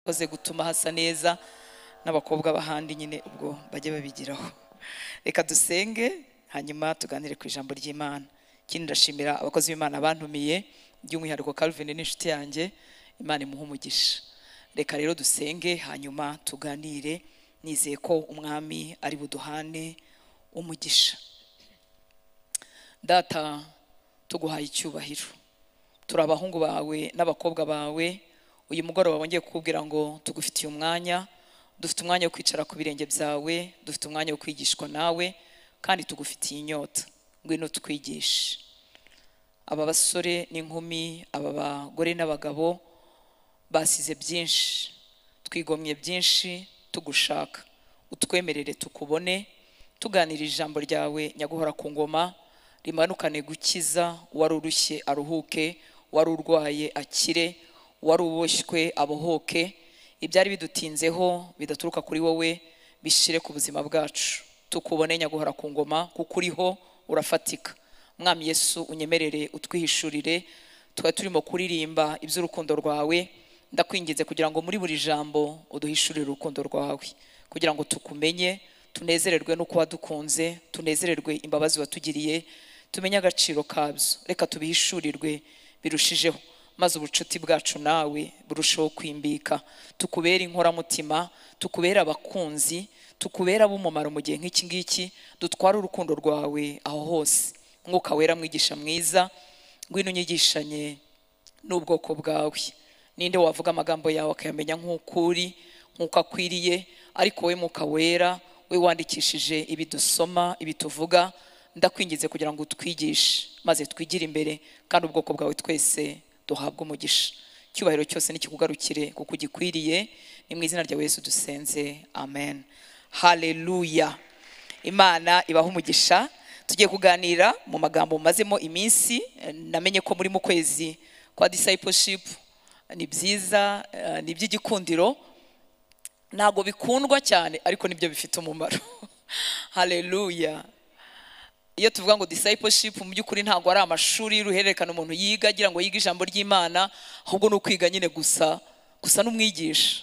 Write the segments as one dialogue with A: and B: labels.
A: Koze gutuma hasa neza n'abakobwa bahandi nyine ubwo bajye babigiraho. Reka dusenge hanyuma tuganire ku ijambo ry'Imana. Ikindi ndashimira abakozi b'Imana bantumiye, by'umwihariko Calvin n'inshuti yanjye, Imana imuhe umugisha. Reka rero dusenge hanyuma tuganire, nizeye ko umwami ari buduhane umugisha. Data, tuguhaye icyubahiro, turi abahungu bawe n'abakobwa bawe. Uyu mugoroba wongeye kukubwira ngo tugufitiye umwanya, dufite umwanya wo kwicara ku birenge byawe, dufite umwanya wo kwigishwa nawe, kandi tugufitiye inyota. Ngwino twigishe. Aba basore n'inkumi, aba bagore n'abagabo basize byinshi, twigomye byinshi tugushaka. Utwemerere tukubone, tuganira ijambo ryawe nyaguhora ku ngoma, rimanukane gukiza uwari urushye aruhuke, uwari urwaye akire, uwari uboshywe abohoke. Ibyari bidutinzeho bidaturuka kuri wowe bishire ku buzima bwacu. Tukubone nyaguhora ku ngoma, kuko uriho urafatika. Mwami Yesu, unyemerere utwihishurire. Twari turimo kuririmba iby'urukundo rwawe, ndakwinginze kugira ngo muri buri jambo uduhishurire urukundo rwawe, kugira ngo tukumenye, tunezererwe n'uko wadukunze, tunezererwe imbabazi watugiriye, tumenye agaciro kabyo. Reka tubihishurirwe birushijeho, maze ubucuti bwacu nawe burusheho kwimbika. Tukubere inkoramutima, tukubere abakunzi, tukubere ab'umumaro mu gihe nk'iki ngiki, dutware urukundo rwawe aho hose. Mwuka wera mwigisha mwiza, ngwino unyigishanye n'ubwoko bwawe. Ninde wavuga amagambo yawe akayamenya nk'uko uri, nk'uko akwiriye? Ariko wowe Mwuka wera, we wandikishije ibi dusoma, ibi tuvuga, ndakwinginze kugira ngo utwigishe, maze twigire imbere, kandi ubwoko bwawe twese duhabwe umugisha. Icyubahiro cyose nikikugarukire kuko ugikwiriye. Ni mu izina rya Yesu dusenze, amen. Haleluya. Imana ibahe umugisha. Tugiye kuganira mu magambo mazemo iminsi. Namenye ko muri mu kwezi kwa discipleship. Ni byiza, ni iby'igikundiro, ntago bikundwa cyane ariko nibyo bifite umumaro. Haleluya. Iyo tuvuga ngo discipleship, mu by'ukuri ntabwo ari amashuri y'uruhererekane umuntu yiga agira ngo yige ijambo ry'Imana, ahubwo ni ukwiga nyine gusa gusa n'umwigisha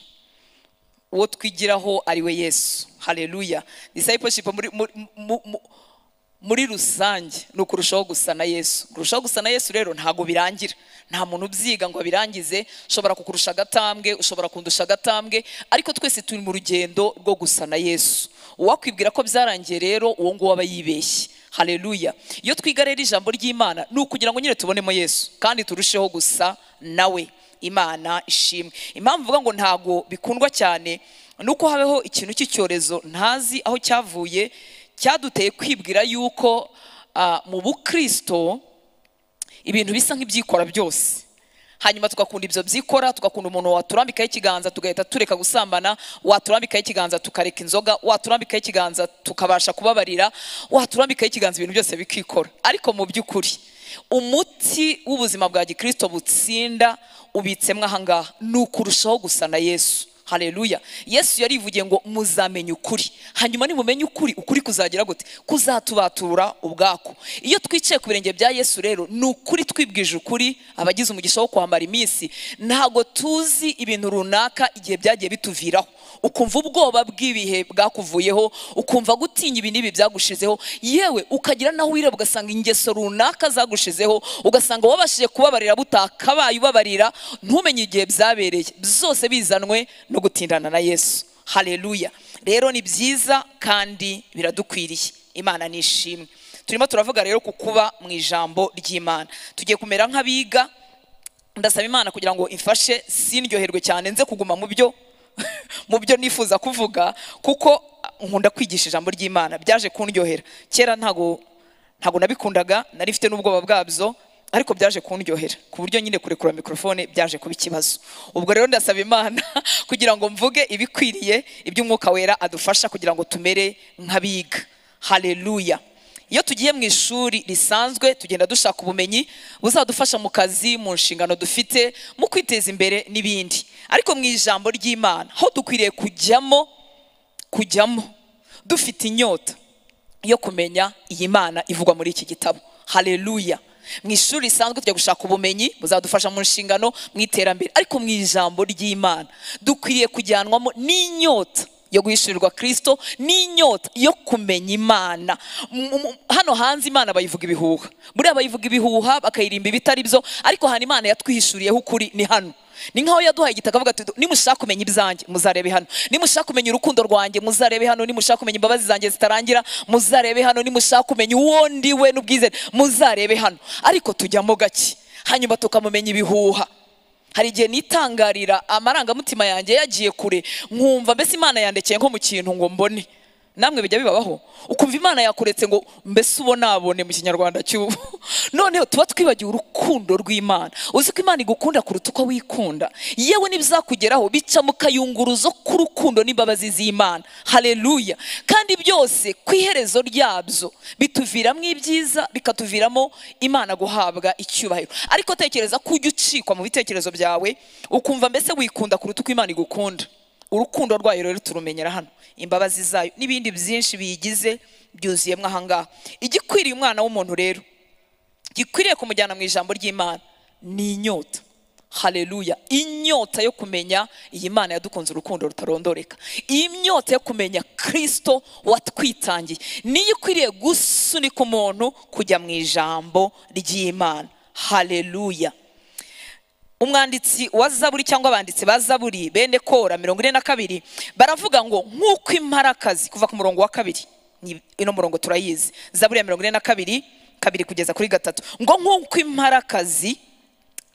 A: uwo twigiraho ari we Yesu. Haleluya. Discipleship muri rusange ni ukurushaho gusa na Yesu. Kurushaho gusa na Yesu rero ntago birangira, nta muntu ubyiga ngo abirangize. Ushobora kukurusha agatambwe, ushobora kundusha agatambwe, ariko twese turi mu rugendo rwo gusa na Yesu. Uwakwibwira ko byarangiye rero uwo nguwo aba yibeshye. Haleluya. Iyo twiga rero ijambo ry'Imana ni ukugira ngo nyine tubonemo Yesu kandi turusheho gusa nawe. Imana ishimwe. Impamvu mvuga ngo ntago bikundwa cyane nuko habeho ikintu cy'icyorezo ntazi aho cyavuye, cyaduteye kwibwira yuko mu bukristo ibintu bisa nk'ibyikora byose, hanyuma tugakunda ibyo byikora, tugakunda umuntu waturambikaho ikiganza tugahita tureka gusambana, waturambikaho ikiganza tukareka inzoga, waturambikaho ikiganza tukabasha kubabarira, waturambikaho ikiganza ibintu byose bikikora. Ariko mu by'ukuri umuti w'ubuzima bwa gikristo butsinda ubitsemo ahangaha ni ukurushaho gusa na Yesu. Haleluya. Yesu yarivugiye ngo muzamenye ukuri, hanyuma nimumenye ukuri, ukuri kuzagira gute? Kuzatubatura ubwako. Iyo twicaye ku birenge bya Yesu rero ni ukuri, twibwije ukuri. Abagize umugisha wo kwambara iminsi ntago tuzi ibintu runaka igihe byagiye bituviraho, ukumva ubwoba bw'ibihe bwakuvuyeho, ukumva gutinya ibi n'ibi byagushizeho, yewe ukagira naho wireba ugasanga ingeso runaka zagushizeho, ugasanga wabashije kubabarira butakabaye ubabarira, ntumenye igihe byabereye, byose bizanwe no gutindana na Yesu. Haleluya. Rero ni byiza kandi biradukwiriye. Imana nishimwe. Turimo turavuga rero ku kuba mu ijambo ry'Imana. Tugiye kumera nk'abiga. Ndasaba Imana kugira ngo imfashe sindyoherwe cyane, nze kuguma mu byo nifuza kuvuga, kuko nkunda kwigisha ijambo ry'Imana. Byaje kundyohera. Kera ntago nabikundaga, nari mfite n'ubwoba bwabyo, ariko byaje kundyohera ku buryo nyine kurekura mikrofone byaje kuba ikibazo. Ubwo rero ndasaba Imana kugira ngo mvuge ibikwiriye, iby'umwuka wera adufasha kugira ngo tumere nk'abiga. Haleluya. Iyo tugiye mu ishuri risanzwe tugenda dushaka ubumenyi buzadufasha mu kazi, mu nshingano dufite, mu kwiteza imbere n'ibindi. Ariko mu ijambo ry'Imana ho dukwiriye kujyamo dufite inyota yo kumenya iyi Mana ivugwa muri iki gitabo. Haleluya. Mu ishuri risanzwe tujya gushaka ubumenyi buzadufasha mu nshingano, mu iterambere, ariko mu ijambo ry'Imana dukwiriye kujyanwamo n'inyota yo guhishurirwa Kristo, n'inyota yo kumenya Imana. Hano hanze Imana bayivuga ibihuha, buriya bayivuga ibihuha bakayirimba ibitari byo, ariko hano Imana yatwihishuriyeho ukuri ni hano. Ni nkaho yaduhaye igitaka avuga ati nimushaka kumenya ibyanjye muzarebe hano, nimushaka kumenya urukundo rwanjye muzarebe hano, nimushaka kumenya imbabazi zanjye zitarangira muzarebe hano, nimushaka kumenya uwo ndi we n'ubwizere muzarebe hano. Ariko tujyamo gake hanyuma tukamumenya ibihuha. Hari igihe nitangarira amarangamutima yanjye yagiye kure, nkumva mbese Imana yandekeye nko mu kintu ngo mbone. Namwe bijya bibabaho ukumva Imana yakuretse ngo mbese ubonabone mu Kinyarwanda cy'ubu. Noneho tuba twibagiwe urukundo rw'Imana. Uzi ko Imana igukunda kuruta uko wikunda. Yewe nibizakugeraho bica mu kayunguruzo k'urukundo n'imbabazi z'Imana. Haleluya. Kandi byose ku iherezo ryabyo bituviramo ibyiza, bikatuviramo Imana guhabwa icyubahiro. Ariko tekereza ko ujya ucikwa mu bitekerezo byawe ukumva mbese wikunda kuruta uko Imana igukunda. Urukundo rwayo rero turumenyera hano, imbabazi zayo n'ibindi byinshi biyigize byuzuyemo aha ngaha. Igikwiriye umwana w'umuntu rero, gikwiriye kumujyana mu ijambo ry'Imana ni inyota. Haleluya. Inyota yo kumenya iyi Mana yadukunze urukundo rutarondoreka, inyota yo kumenya Kristo watwitangiye, niyo ikwiriye gusunika umuntu kujya mu ijambo ry'Imana. Haleluya. Umwanditsi wa Zaburi cyangwa abanditsi ba Zaburi bene Kora 42 baravuga ngo nk'uko imparakazi, kuva ku murongo wa 2, ino murongo turayizi, Zaburi ya 42 2 kugeza kuri 3, ngo nk'uko imparakazi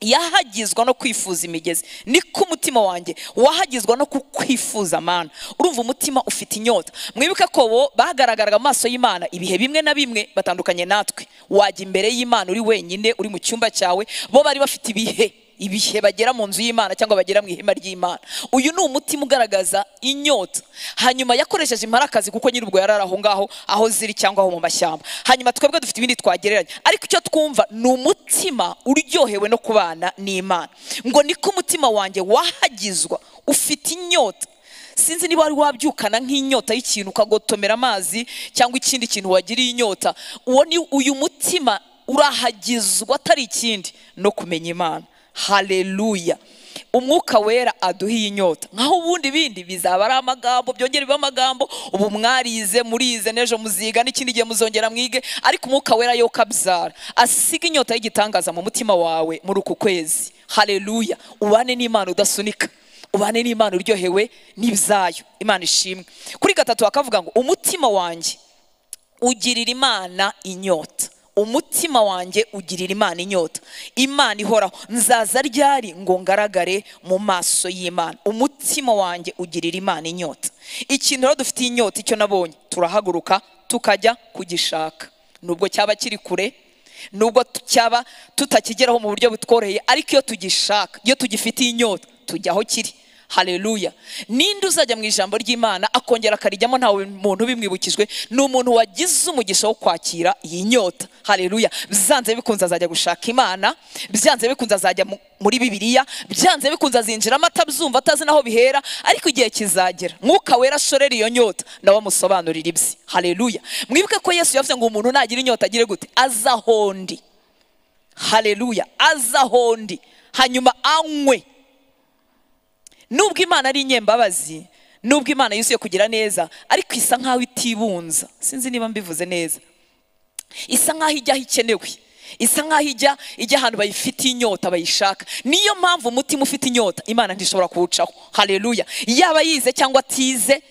A: yahagizwa no kwifuza imigezi, niko umutima wanjye wahagizwa no kukwifuza Mana. Urumva umutima ufite inyota. Mwibuke ko bo bagaragaraga mu maso y'Imana ibihe bimwe na bimwe batandukanye natwe. Wajya imbere y'Imana uri wenyine, uri mu cyumba cyawe, bo bari bafite ibihe bagera mu nzu y'Imana cyangwa bagera mu ihema ry'Imana. Uyu ni umutima ugaragaza inyota. Hanyuma yakoresheje imparakazi kuko nyirubwo yarari aho ngaho aho ziri cyangwa aho mu mashyamba. Hanyuma twebwe dufite ibindi twagereranya, ariko icyo twumva ni umutima uryohewe no kubana n'Imana. Ngo niko umutima wanjye wahagizwa, ufite inyota. Sinzi niba wari wabyukana nk'inyota y'ikintu ukagotomera amazi cyangwa ikindi kintu wagiriye inyota. Uwo ni uyu mutima urahagizwa atari ikindi no kumenya Imana. Haleluya. Umwuka wera aduhiye inyota. Nkaho ubundi bindi bizaba ari amagambo, byongera biba amagambo. Ubu mwarize, murize, n'ejo muziga, n'ikindi gihe muzongera mwige, ariko umwuka wera yo kabyara asiga inyota y'igitangaza mu mutima wawe muri uku kwezi. Haleluya. Ubane n'Imana udasunika, ubane n'Imana uryohewe n'ibyayo. Imana ishimwe. Kuri 3 akavuga ngo umutima wanjye ugirira Imana inyota. Umutima wanjye ugirira Imana inyota. Imana ihoraho, nzaza ryari ngo ngaragare mu maso y'Imana. Umutima wanjye ugirira Imana inyota. Ikintu rero dufite inyota, icyo nabonye, turahaguruka tukajya kugishaka. Nubwo cyaba kiri kure, nubwo cyaba tutakigeraho mu buryo butworoheye, ariko iyo tugishaka, iyo tugifitiye inyota, tujya aho kiri. Haleluya. Ninde uzajya mu ijambo ry'Imana akongera akarijyamo ntawe muntu bimwibukijwe? Ni umuntu wagize umugisha wo kwakira iyi nyota. Haleluya. Byanze bikunze azajya gushaka Imana, byanze bikunze azajya muri Bibiliya, byanze bikunze azinjiramo atabyumva atazi naho bihera, ariko igihe kizagera Mwuka wera ashorera iyo nyota nawe amusobanurira ibye. Haleluya. Mwibuke ko Yesu yavuze ngo umuntu nagira inyota agire gute? Azahondi. Haleluya. Azahondi hanyuma anywe. Nubwo Imana ari inyembabazi, nubwo Imana yuzuye kugira neza, ariko isa nkaho itibunza. Sinzi niba mbivuze neza. Isa nkaho ijya aho ikenewe, isa nkaho ijya ahantu bayifitiye inyota bayishaka. Niyo mpamvu umutima ufite inyota Imana ntishobora kuwucaho. Haleluya. Yaba yize cyangwa atize,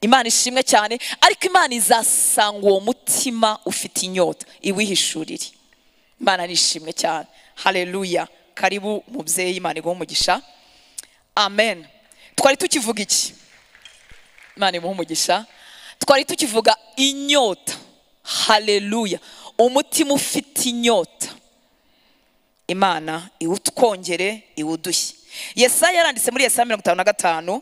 A: Imana ishimwe cyane, ariko Imana izasanga uwo mutima ufite inyota iwihishurire. Imana nishimwe cyane. Haleluya. Karibu mubyeyi, Imana iguhe umugisha. Amen. Twari tukivuga iki? Imana imuhe umugisha. Twari tukivuga inyota. Haleluya. Umutima ufite inyota, Imana iwutwongere, iwudushye. Yesaya yaranditse muri Yesaya 55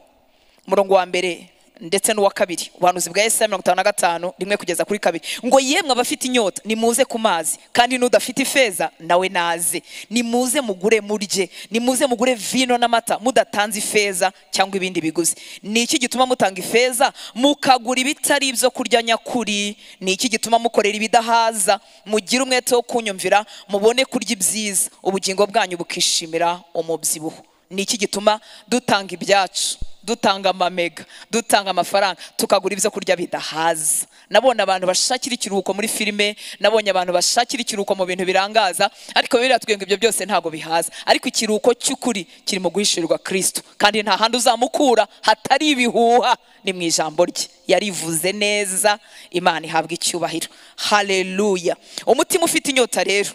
A: umurongo wa 1 ndetse n'uwa 2. Ubuhanuzi bwa Yesaya 55 1 kugeza kuri 2 ngo yemwe abafite inyota nimuze ku mazi, kandi n'udafite ifeza nawe naze, nimuze mugure murye, nimuze mugure vino n'amata mudatanze ifeza cyangwa ibindi biguzi. Ni iki gituma mutanga ifeza mukagura ibitari ibyo kurya nyakuri? Ni iki gituma mukorera ibidahaza? Mugire umwete wo kunyumvira mubone kurya ibyiza, ubugingo bwanyu bukishimira umubyibuho. Ni iki gituma dutanga ibyacu, dutanga amamega, dutanga amafaranga, tukagura ibyo kurya bidahaza? Nabonye abantu bashakira ikiruhuko muri filime, nabonye abantu bashakira ikiruhuko mu bintu birangaza, ariko biratwiye ngo ibyo byose ntago bihaza. Ariko ikiruhuko cy'ukuri kiri mu guhishirirwa Kristo, kandi nta handi uzamukura hatari ibihuha, ni mu ijambo rye. Yarivuze neza, Imana ihabwa icyubahiro. Haleluya. Umutima ufite inyota rero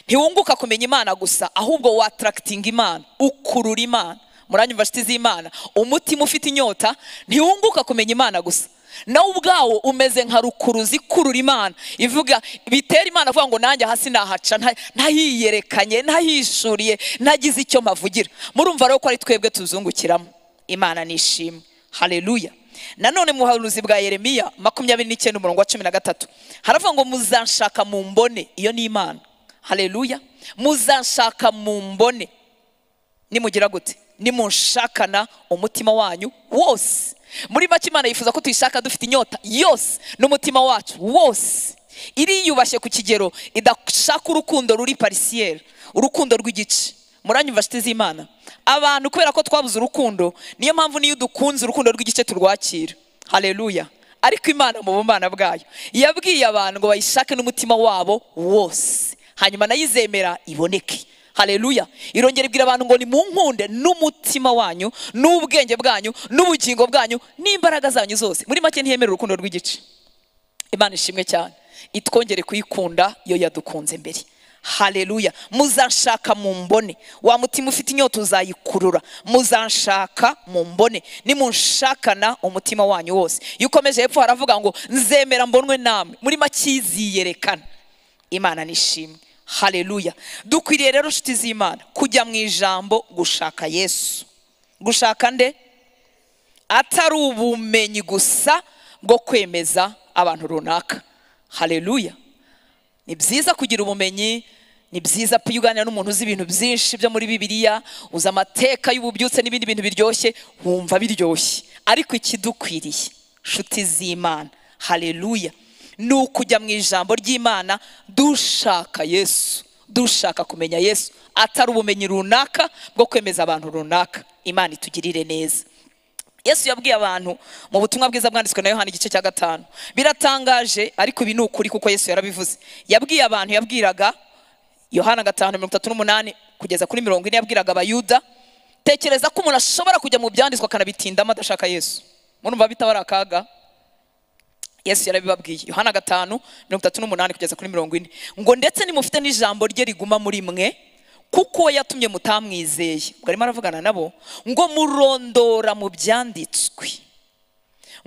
A: ntiwunguka kumenya Imana gusa, ahubwo wattractinga Imana, ukurura Imana. Muranyumva nshuti z'Imana? Umutima ufite inyota ntiwunguka kumenya Imana gusa, nawe ubwawo umeze nka rukuruzi ikurura Imana, ivuga bitera Imana avuga ngo nanjye hasi nahaca ntahiyerekanye, ntahishuriye, ntagize icyo mpavugira. Murumva rero ko ari twebwe tuzungukiramo. Imana nishimwe. Haleluya. Nanone mu buhanuzi bwa Yeremiya 29 umurongo wa 13 haravuga ngo muzanshaka mumbone. Iyo ni Imana. Haleluya. Muzanshaka mumbone nimugira gute? Nimunshakana umutima wanyu wose. Muri make Imana yifuza ko tuyishaka dufite inyota yose n'umutima wacu wose. Iriyubashye ku kigero idashaka urukundo ruri parisiere, urukundo rw'igice. Muranyumva nshuti z'Imana? Abantu kubera ko twabuze urukundo, niyo mpamvu niyo dukunze urukundo rw'igice turwakira. Haleluya. Ariko Imana mu bumana bwayo yabwiye abantu ngo bayishake n'umutima wabo wose, hanyuma nayizemera iboneke. Haleluya. Irongera ibwira abantu ngo nimunkunde n'umutima wanyu, n'ubwenge bwanyu, n'ubugingo bwanyu, n'imbaraga zanyu zose. Muri make ntiyemera urukundo rw'igice. Imana ishimwe cyane, itwongere kuyikunda yo yadukunze mbere. Haleluya. Muzanshaka mumbone. Wa mutima ufite inyota uzayikurura. Muzanshaka mumbone nimunshakana umutima wanyu wose. Iyo ukomeje hepfo haravuga ngo nzemera mbonwe namwe. Muri make iziyerekana. Imana nishimwe. Haleluya. Dukwiriye rero nshuti z'Imana kujya mu ijambo gushaka Yesu. Gushaka nde? Atari ubumenyi gusa bwo kwemeza abantu runaka. Haleluya. Ni byiza kugira ubumenyi, ni byiza pe uganira n'umuntu uzi ibintu byinshi byo muri Bibiliya, uzi amateka y'ububyutse n'ibindi bintu biryoshye, wumva biryoshye. Ariko ikidukwiriye nshuti z'Imana, haleluya, ni ukujya mu ijambo ry'Imana dushaka Yesu, dushaka kumenya Yesu, atari ubumenyi runaka bwo kwemeza abantu runaka. Imana itugirire neza. Yesu yabwiye abantu mu butumwa bwiza bwanditswe na Yohana igice cya 5. Biratangaje ariko ibi ni ukuri kuko Yesu yarabivuze. Yabwiye abantu, yabwiraga Yohana 5:38 kugeza kuri 40, yabwiraga Abayuda. Tekereza ko umuntu ashobora kujya mu byanditswe akanabitindamo adashaka Yesu. Murumva bitabara akaga? Yesu yarabibabwiye. Yohana 5:38 kugeza kuri 40 ngo ndetse nimufite n'ijambo rye riguma muri mwe, kuko yatumye mutamwizeye. Ubwo arimo aravugana nabo ngo murondora mu byanditswe,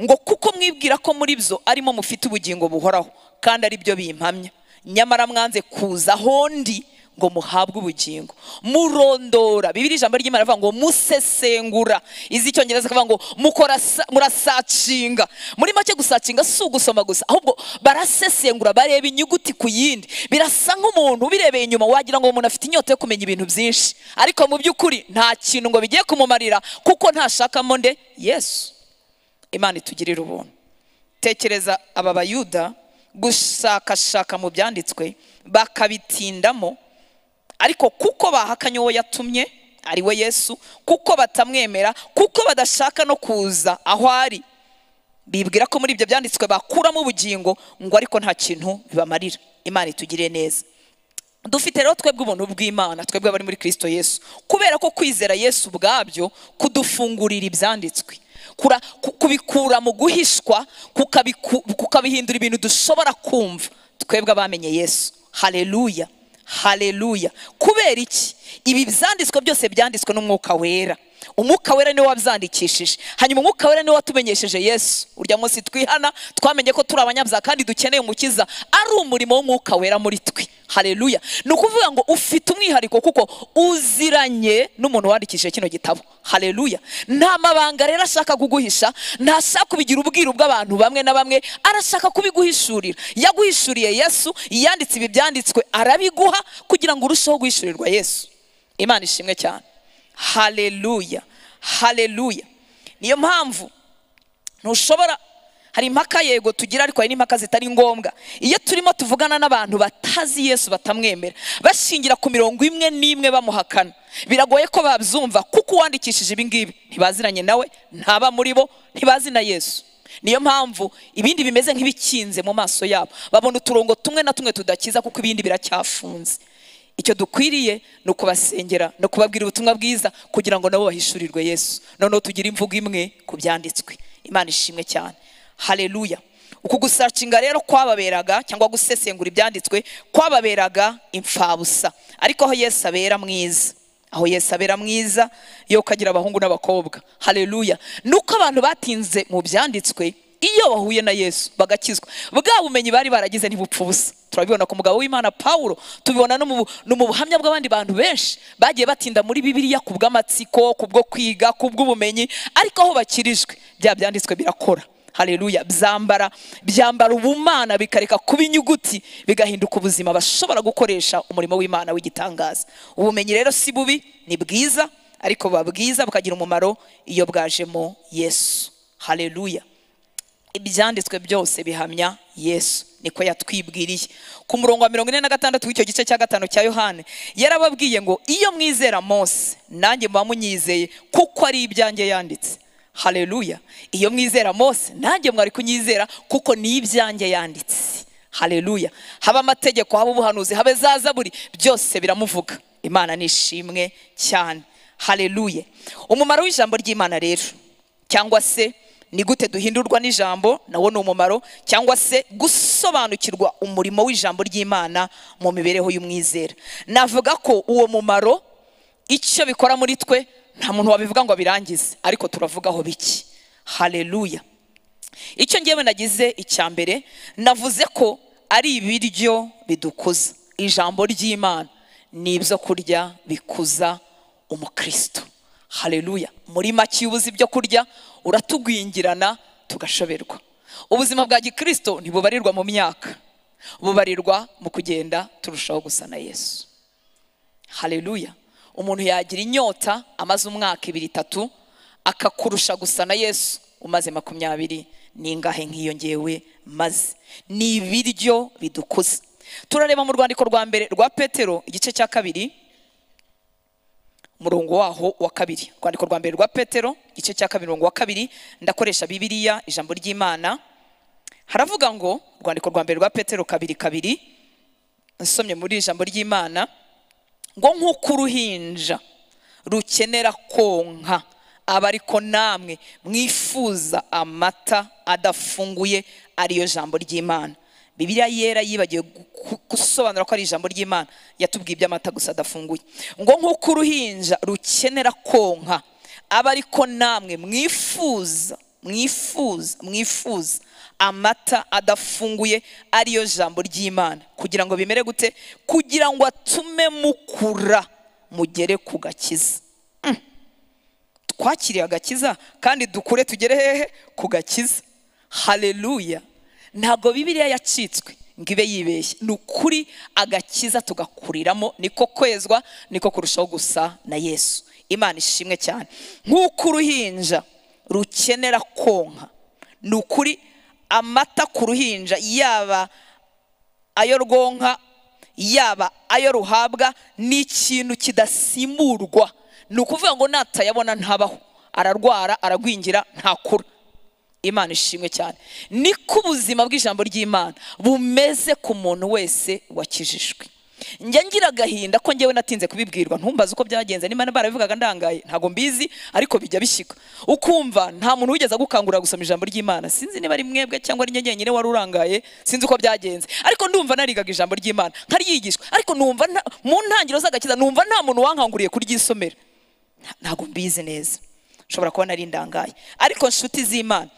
A: ngo kuko mwibwira ko muri byo arimo mufite ubugingo buhoraho, kandi ari byo bimpamya, nyamara mwanze kuza hondi ngo muhabwe ubugingo. Murondora. Bibiliya ijambo ry'Imana rivuga ngo musesengura. Izi Icyongereza kavuga ngo mukora, murasacinga. Muri make gusacinga si ugusoma gusa, ahubwo barasesengura, bareba inyuguti ku yindi. Birasa nk'umuntu ubirebeye inyuma wagira ngo umuntu afite inyota yo kumenya ibintu byinshi, ariko mu by'ukuri nta kintu ngo bigiye kumumarira kuko ntashakamo nde? Yesu. Imana itugirire ubuntu. Tekereza aba Bayuda gushakashaka mu byanditswe bakabitindamo, ariko kuko bahakanye uwo yatumye ari we Yesu, kuko batamwemera, kuko badashaka no kuza aho ari, bibwira ko muri ibyo byanditswe bakuramo ubugingo, ngo ariko nta kintu bibamarira. Imana itugirire neza. Dufite rero twebwe ubuntu bw'Imana, twebwe abari muri Kristo Yesu, kubera ko kwizera Yesu ubwabyo kudufungurira ibyanditswe, kubikura mu guhishwa, kukabihindura ibintu dushobora kumva, twebwe abamenye Yesu. Haleluya. Haleluya. Kubera iki? Ibi byanditswe byose byanditswe n'Umwuka Wera. Umwuka Wera niwe wabyandikishije. Hanyuma Umwuka Wera niwe watumenyesheje Yesu. Urya munsi twihana twamenye ko turi abanyabyaha kandi dukeneye umukiza, ari umurimo w'Umwuka Wera muri twe. Haleluya. Ni ukuvuga ngo ufite umwihariko kuko uziranye n'umuntu wandikishije kino gitabo. Haleluya. Nta mabanga rero ashaka kuguhisha, ntashaka kubigira ubwiru bw'abantu bamwe na bamwe, arashaka kubiguhishurira. Yaguhishuriye Yesu, yanditse ibi byanditswe arabiguha kugira ngo urusheho guhishurirwa Yesu. Imana ishimwe cyane. Haleluya. Haleluya. Niyo mpamvu ntushobora, hari impaka yego tugira, ariko hari n'impaka zitari ngombwa. Iyo turimo tuvugana n'abantu batazi Yesu, batamwemera, bashingira ku mirongo imwe n'imwe bamuhakana, biragoye ko babyumva kuko uwandikishije ibi ngibi ntibaziranye nawe, ntaba muri bo, ntibazi na Yesu. Niyo mpamvu ibindi bimeze nk'ibikinze mu maso yabo, babona uturongo tumwe na tumwe tudakiza kuko ibindi biracyafunze. Icyo dukwiriye ni ukubasengera no kubabwira ubutumwa bwiza kugira ngo nabo bahishurirwe Yesu. Noneho tugire imvugo imwe ku byanditswe. Imana ishimwe cyane. Haleluya. Uku gusacinga rero kwababeraga, cyangwa gusesengura ibyanditswe kwababeraga imfabusa. Ariko aho Yesu abera mwiza, aho Yesu abera mwiza yo kagira abahungu n'abakobwa. Haleluya. Nuko abantu batinze mu byanditswe, iyo bahuye na Yesu bagakizwa, bwa bumenyi bari baragize ntibupfa ubusa. Turabibona ku mugabo w'Imana Paulo, tubibona no mu buhamya bw'abandi bantu benshi bagiye batinda muri Bibiliya kubw'amatsiko, kubwo kwiga, kubw'ubumenyi, ariko aho bakirijwe bya byanditswe birakora. Haleluya. Byambara ubumana, bikareka kuba inyuguti, bigahinduka ubuzima bashobora gukoresha umurimo w'Imana w'igitangaza. Ubumenyi rero si bubi, ni bwiza, ariko buba bwiza bukagira umumaro iyo bwajemo Yesu. Haleluya. Ibyanditswe byose bihamya Yesu, niko yatwibwiriye. Ku murongo wa 46 w'icyo gice cya 5 cya Yohana, yarababwiye ngo iyo mwizera Mose nanjye muba munyizeye kuko ari ibyanjye yanditse. Haleluya. Iyo mwizera Mose nanjye mwari kunyizera kuko ni ibyanjye yanditse. Haleluya. Haba amategeko, haba ubuhanuzi, habe za zaburi, byose biramuvuga. Imana nishimwe cyane. Haleluya. Umumaro w'ijambo ry'Imana rero, cyangwa se ni gute duhindurwa n'ijambo, nawo ni umumaro, cyangwa se gusobanukirwa umurimo w'ijambo ry'Imana mu mibereho y'umwizera. Navuga ko uwo mumaro icyo bikora muri twe nta muntu wabivuga ngo abirangize, ariko turavugaho biki. Haleluya. Icyo ngewe nagize icya mbere, navuze ko ari ibiryo bidukuza. Ijambo ry'Imana ni ibyo kurya bikuza umukristo. Haleluya. Muri make ubuze ibyo kurya uratugwingirana tugashoberwa. Ubuzima bwa gikristo ntibubarirwa mu myaka, bubarirwa mu kugenda turushaho gusa na Yesu. Haleluya. Umuntu yagira inyota amaze umwaka 2 3 akakurusha gusa na Yesu umaze 20 ningahe nk'iyo ngewe maze. Ni ibiryo bidukuza. Turareba mu rwandiko rwa mbere rwa Petero igice cya 2, murongo waho wa 2. Rwandiko rwa mbere rwa Petero igice cya 2 murongo wa 2, ndakoresha Bibiliya ijambo ry'Imana. Haravuga ngo rwandiko rwa mbere rwa Petero 2:2, nsomye muri ijambo ry'Imana ngo nk'uko uruhinja rukenera konka, aba ariko namwe mwifuza amata adafunguye, ariyo jambo ry'Imana. Bibiliya yera yibagiwe gusobanura ko ari ijambo ry'Imana, yatubwiye iby'amata gusa adafunguye. Ngo nk'uko uruhinja rukenera konka, aba ariko namwe mwifuza amata adafunguye, ariyo jambo ry'Imana, kugira ngo bimere gute? Kugira ngo atume mukura mugere ku gakiza. Twakiriye agakiza kandi dukure tugere hehe? Ku gakiza. Haleluya. Ntabwo Bibiliya yacitswe ngo ibe yibeshye. Ni ukuri agakiza tugakuriramo, niko kwezwa, niko kurushaho gusa na Yesu. Imana ishimwe cyane. Nk'uko uruhinja rukenera konka, ni ukuri amata ku ruhinja, yaba ayo rwonka yaba ayo ruhabwa, ni ikintu kidasimburwa. Ni ukuvuga ngo natayabona ntabaho, ararwara, aragwingira, ntakura. Imana ishimwe cyane. Niko ubuzima bw'ijambo ry'Imana bumeze ku muntu wese wakijijwe. Njya ngira agahinda ko njyewe natinze kubibwirwa, ntumbaze uko byagenze, niba barabivugaga ndangaye ntago mbizi, ariko bijya bishyika ukumva nta muntu wigeze agukangurira gusoma ijambo ry'Imana. Sinzi niba ari mwebwe cyangwa ari njye njyenyine wari urangaye, sinzi uko byagenze, ariko ndumva narigaga ijambo ry'Imana nkaryigishwa, ariko numva mu ntangiriro z'agakiza numva nta muntu wankanguriye kuryisomera. Ntago mbizi neza, nshobora kuba nari ndangaye. Ariko nshuti z'Imana,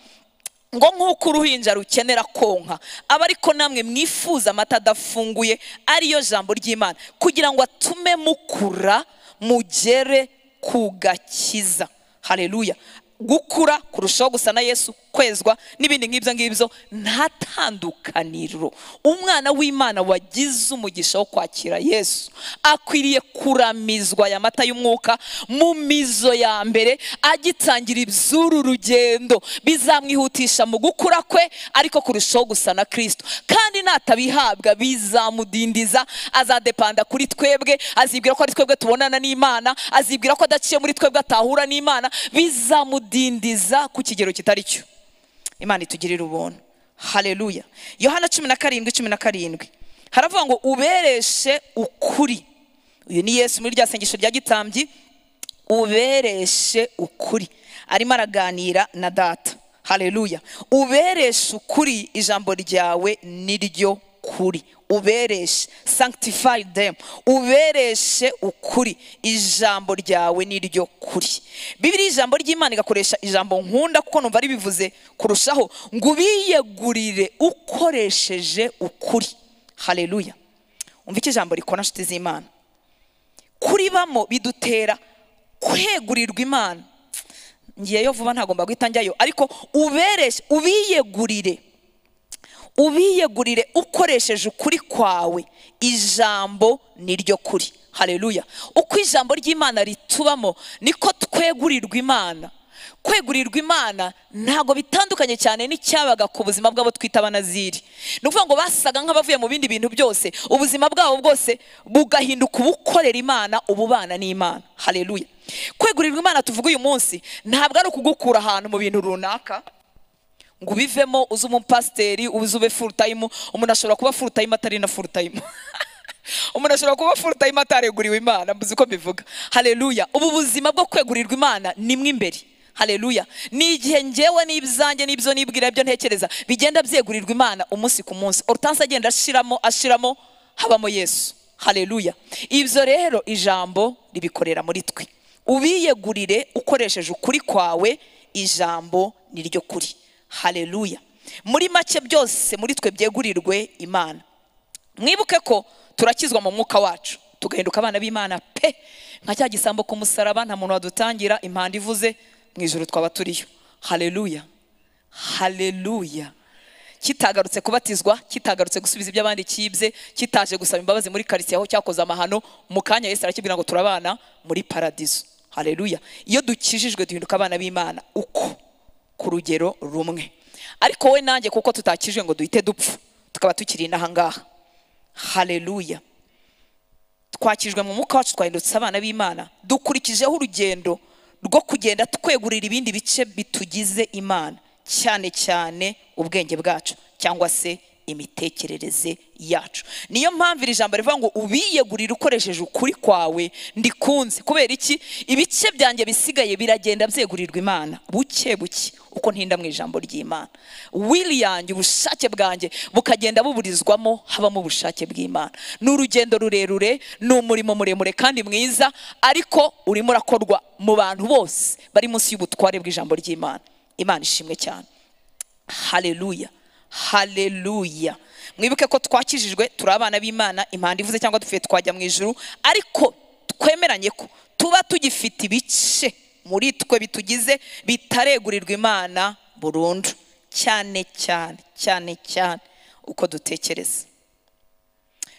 A: ngo nk'uko uruhinja rukenera konka, aba ariko namwe mwifuza amata adafunguye, ariyo jambo ry'Imana, kugira ngo atume mukura mugere ku gakiza. Haleluya. Gukura, kurushaho gusa na Yesu, kwezwa n'ibindi nk'ibyo ngibyo, nta tandukaniro. Umwana w'Imana wagize umugisha wo kwakira Yesu akwiriye kuramizwa aya mata y'umwuka mu mizo ya mbere, agitangira iby'uru rugendo bizamwihutisha mu gukura kwe, ariko kurushaho gusa na Kristo. Kandi natabihabwa bizamudindiza, azadepanda kuri twebwe, azibwira ko ari twebwe tubonana n'Imana, azibwira ko adaciye muri twebwe atahura n'Imana, bizamudindiza ku kigero kitari cyo. Imana itugirire ubuntu. Haleluya. Yohana 17:17 haravuga ngo ubereshe ukuri. Uyu ni Yesu muri rya sengesho rya gitambyi, ubereshe ukuri. Arimo araganira na Data. Haleluya. Ubereshe ukuri, ijambo ryawe niryo kuri. Ubereshe, sanctify them. Ubereshe ukuri, ijambo ryawe niryo kuri. Bibiliya ijambo ry'Imana igakoresha ijambo nkunda kuko numva ari bivuze kurushaho, ngo ubiyegurire ukoresheje ukuri. Haleluya. Umva iki ijambo rikora nshuti z'Imana. Kuribamo bidutera kwegurirwa Imana. Ngiyeyo vuba ntagomba guhita njyayo, ariko ubereshe, ubiyegurire, ubiyegurire ukoresheje ukuri kwawe, ijambo niryo kuri. Haleluya. Uko ijambo ry'Imana ritubamo niko twegurirwa Imana. Kwegurirwa Imana ntago bitandukanye cyane n'icyabaga ku buzima bwabo twita abanaziri. Ni ukuvuga ngo basaga nk'abavuye mu bindi bintu byose, ubuzima bwabo bwose bugahinduka ubukorera Imana, ububana n'Imana. Haleluya. Kwegurirwa Imana tuvuga uyu munsi ntabwo ari ukugukura ahantu mu bintu runaka ngo ubivemo uze umupasiteri, uze ube full time. Umuntu ashobora kuba full time atari na full time. Umuntu ashobora kuba full time atareguriwe Imana, mbuze uko mbivuga. Haleluya. Ubu buzima bwo kwegurirwa Imana ni mwe imbere. Haleluya. Ni igihe njyewe n'ibyanjye n'ibyo nibwira byo ntekereza bigenda byegurirwa Imana umunsi ku munsi. Hortense agenda ashiramo ashiramo, habamo Yesu. Haleluya. Ibyo rero ijambo ribikorera muri twe. Ubiyegurire ukoresheje ukuri kwawe, ijambo niryo kuri. Haleluya. Muri make byose muri twe byegurirwe Imana. Mwibuke ko turakizwa mu mwuka wacu, tugahinduka abana b'Imana pe. Nka cya gisambo ku musaraba, nta muntu wadutangira impanda ivuze, mu ijuru twaba turiyo. Haleluya. Haleluya. Kitagarutse kubatizwa, kitagarutse gusubiza ibyo abandi kibye, kitaje gusaba imbabazi muri quartier aho cyakoze amahano, mu kanya Yesu arakibwira ngo turabana muri paradiso. Haleluya. Iyo dukijijwe duhinduka abana b'Imana uko ku rugero rumwe. Ariko we nanjye kuko tutakijwe ngo duhite dupfa, tukaba tukiri inaha ngaha. Haleluya. Twakijwe mu mwuka wacu, twahindutse abana b'Imana, dukurikijeho urugendo rwo kugenda twegurira ibindi bice bitugize Imana, cyane cyane ubwenge bwacu cyangwa se imitekerereze yacu. Niyo mpamvu iri jambo rivuga ngo ubiyegurire ukoresheje ukuri kwawe ndikunze. Kubera iki? Ibice byanjye bisigaye biragenda byegurirwa Imana buke buke uko ntinda mu ijambo ry'Imana. Will yanjye, ubushake bwanjye bukagenda buburizwamo, habamo ubushake bw'Imana. Ni urugendo rurerure, ni umurimo muremure kandi mwiza, ariko urimo urakorwa mu bantu bose bari munsi y'ubutware bw'ijambo ry'Imana. Imana ishimwe cyane. Haleluya. Haleluya. Mwibuke ko twakijijwe turi abana b'Imana, impanda ivuze cyangwa dupfuye twajya mu ijuru, ariko twemeranye ko tuba tugifite ibice muri twe bitugize bitaregurirwa Imana burundu, cyane cyane cyane cyane uko dutekereza.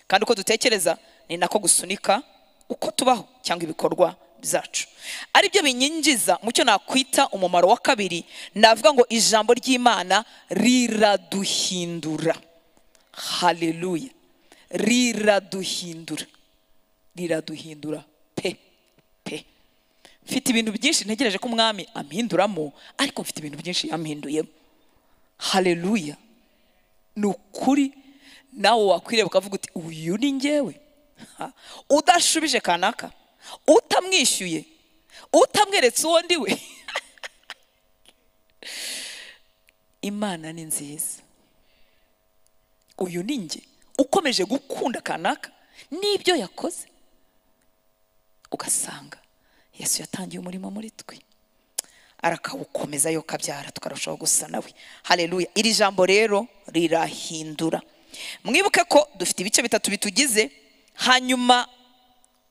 A: Kandi uko dutekereza ni nako gusunika uko tubaho cyangwa ibikorwa byacu. Ari byo binyinjiza mu cyo nakwita umumaro wa kabiri, navuga ngo ijambo ry'Imana riraduhindura. Haleluya. Riraduhindura. Riraduhindura pe pe. Mfite ibintu byinshi ntegereje ko umwami ampinduramo, ariko mfite ibintu byinshi yampinduyemo. Haleluya. Ni ukuri nawe wakwireba ukavuga uti uyu ni njyewe. Udashubije kanaka, utamwishyuye, utamweretse uwo ndi we. Imana ni nziza. Uyu ni njye ukomeje gukunda kanaka n'ibyo yakoze. Ugasanga Yesu yatangiye umurimo muri twe, arakawukomeza yo kabyara, tukarushaho gusa nawe. Haleluya. Iri jambo rero rirahindura. Mwibuke ko dufite ibice bitatu bitugize. Hanyuma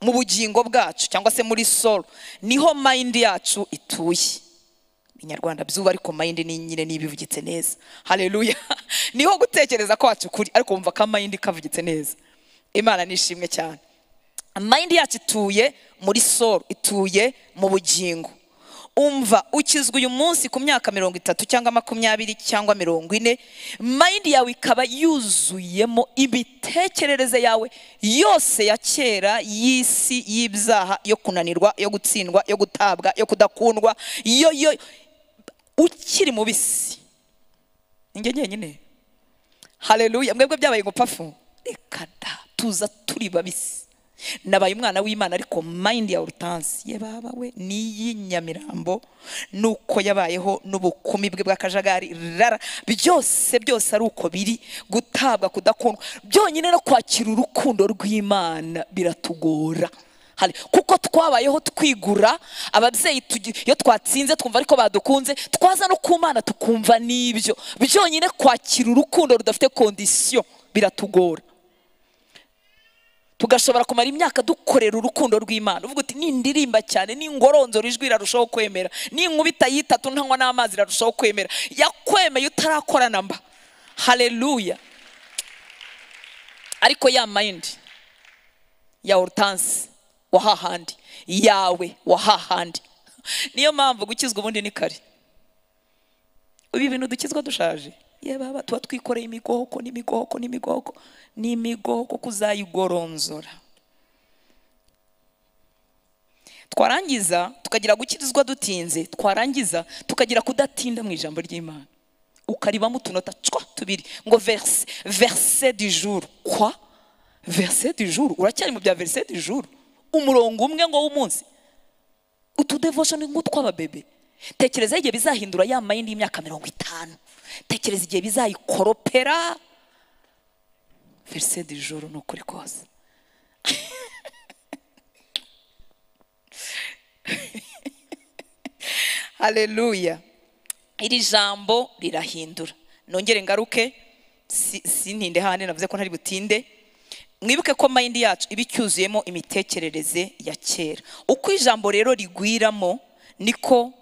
A: mu bugingo bwacu cyangwa se muri soul niho mind yacu ituye. Inyarwanda byuba ariko mind ni nyine nibivugitse neza. Haleluya. Niho gutekereza kwacu kuri, ariko wumva ka mind kavugitse neza. Imana nishimwe cyane. Mind yacu ituye muri soul, ituye mu bugingo. Umva ukizwa uyu munsi ku myaka 30 cyangwa 20 cyangwa 40, mind yawe ikaba yuzuyemo imitekerereze yawe yose ya kera y'isi, y'ibyaha, yo kunanirwa, yo gutsindwa, yo gutabwa, yo kudakundwa, yo ukiri mu bisi. Ninjye nyenyine. Haleluya. Mwebwe byabaye ngo pafu. Reka da, tuza turi babisi. Nabaye umwana w'Imana ariko mind ya Hortense ye baba we niyi Nyamirambo nuko yabayeho n'ubukumi bwe bw'akajagari rara byose byose ari uko biri, gutabwa, kudakundwa, byonyine no kwakira urukundo rw'Imana biratugora. Kuko twabayeho twigura ababyeyi, iyo twatsinze twumva ariko badukunze, twaza no ku Mana tukumva nibyo. Byonyine kwakira urukundo rudafite condition biratugora. Tugashobora kumara imyaka dukorera urukundo rw'Imana. Uvuga uti nindirimba cyane, ningoronzora ijwi irarushaho kwemera, ninkubita yitatu ntanywa n'amazi irarushaho kwemera. Yakwemeye utarakorana mba. Haleluya. Ariko ya mind ya Hortense wa hahandi, yawe wa hahandi. Niyo mpamvu gukizwa ubundi ni kare. Ibi bintu dukizwa dushaje. Ye baba tuba twikoreye imigoko n'imigoko n'imigoko n'imigoko kuzayigoronzora. Twarangiza tukagira gukizwa dutinze, twarangiza tukagira kudatinda mu ijambo ry'Imana. Ukaribamo utunota cwa tubiri ngo verset du jour. Quoi? Verset du jour? Uracyari mu bya verset du jour? Umurongo umwe ngo w'umunsi. Utu devotion nk'utw'ababebe. Tekereza igihe bizahindura ya mind y'imyaka 50. Tekereza igihe bizayikoropera. Verset du jour ni ukuri kose. Haleluya. Iri jambo rirahindura. Nongere ngaruke, sintinde hane, navuze ko ntari butinde. Mwibuke ko mind yacu iba icyuzuyemo imitekerereze ya kera. Uko ijambo rero rigwiramo niko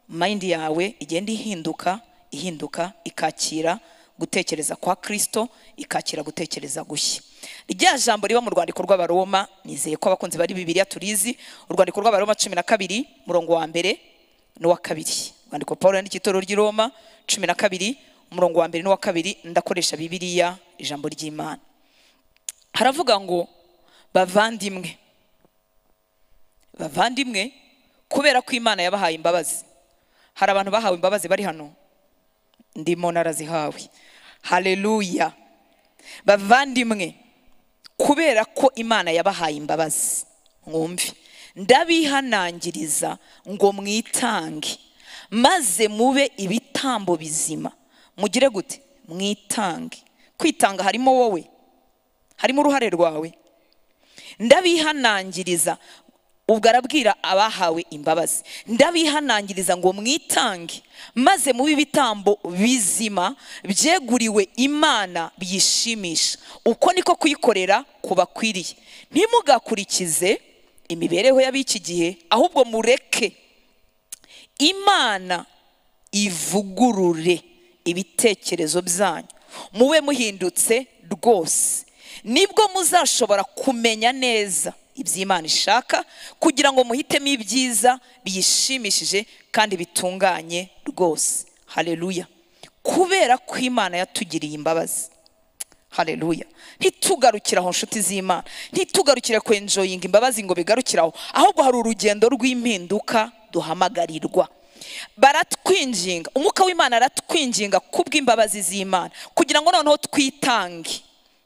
A: mind yawe igenda ihinduka, ihinduka, ikakira gutekereza kwa Kristo, ikakira gutekereza gushya. Rya jambo riba mu rwandiko rw'Abaroma, nizeye ko abakunzi bari Bibiliya turizi, urwandiko rw'Abaroma 12 murongo wa mbere n'uwa kabiri. Urwandiko Paulo yandikiye itorero ry'i Roma 12 umurongo wa mbere n'uwa kabiri, ndakoresha Bibiliya ijambo ry'Imana. Haravuga ngo bavandimwe, bavandimwe, kubera ko Imana yabahaye imbabazi. Hari abantu bahawe imbabazi bari hano, ndimo narazihawe. Haleluya. Bavandimwe, kubera ko Imana yabahaye imbabazi, mwumve, ndabihanangiriza ngo mwitange maze mube ibitambo bizima. Mugire gute? Mwitange. Kwitanga harimo wowe, harimo uruhare rwawe. Ndabihanangiriza, ubwo arabwira abahawe imbabazi, ndabihanangiriza ngo mwitange maze mube ibitambo bizima byeguriwe Imana byishimisha. Uko niko kuyikorera kubakwiriye. Ntimugakurikize imibereho y'ab'iki gihe, ahubwo mureke Imana ivugurure ibitekerezo byanyu, mube muhindutse rwose. Nibwo muzashobora kumenya neza iby'Imana ishaka, kugira ngo muhitemo ibyiza biyishimishije kandi bitunganye rwose. Haleluya. Kubera ko Imana yatugiriye imbabazi. Haleluya. Ntitugarukira aho nshuti z'Imana, ntitugarukire ku enjoying imbabazi ngo bigarukiraho, ahubwo hari urugendo rw'impinduka duhamagarirwa. Baratwinginga, umwuka w'Imana aratwinginga kubw'imbabazi z'Imana, kugira ngo noneho twitange.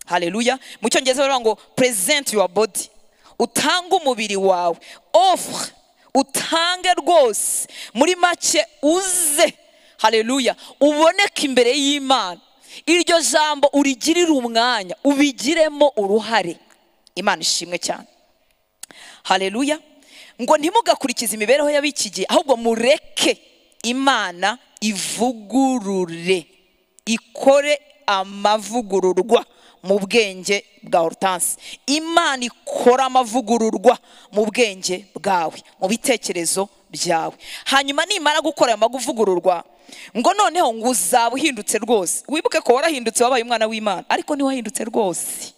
A: Haleluya. Mu cyongereza baravuga ngo present your body, utange umubiri wawe, offre, utange rwose, muri make uze, haleluya, uboneke imbere y'Imana. Iryo jambo urigirire umwanya, ubigiremo uruhare. Imana ishimwe cyane. Haleluya. Ngo ntimugakurikize imibereho y'ab'iki gihe, ahubwo mureke Imana ivugurure, ikore amavugururwa mu bwenge bwa Hortense. Imana ikora amavugururwa mu bwenge bwawe, mu bitekerezo byawe. Hanyuma nimara gukora amavugururwa, ngo noneho ngo uzaba uhindutse rwose. Wibuke ko warahindutse, wabaye umwana w'Imana, ariko ntiwahindutse rwose.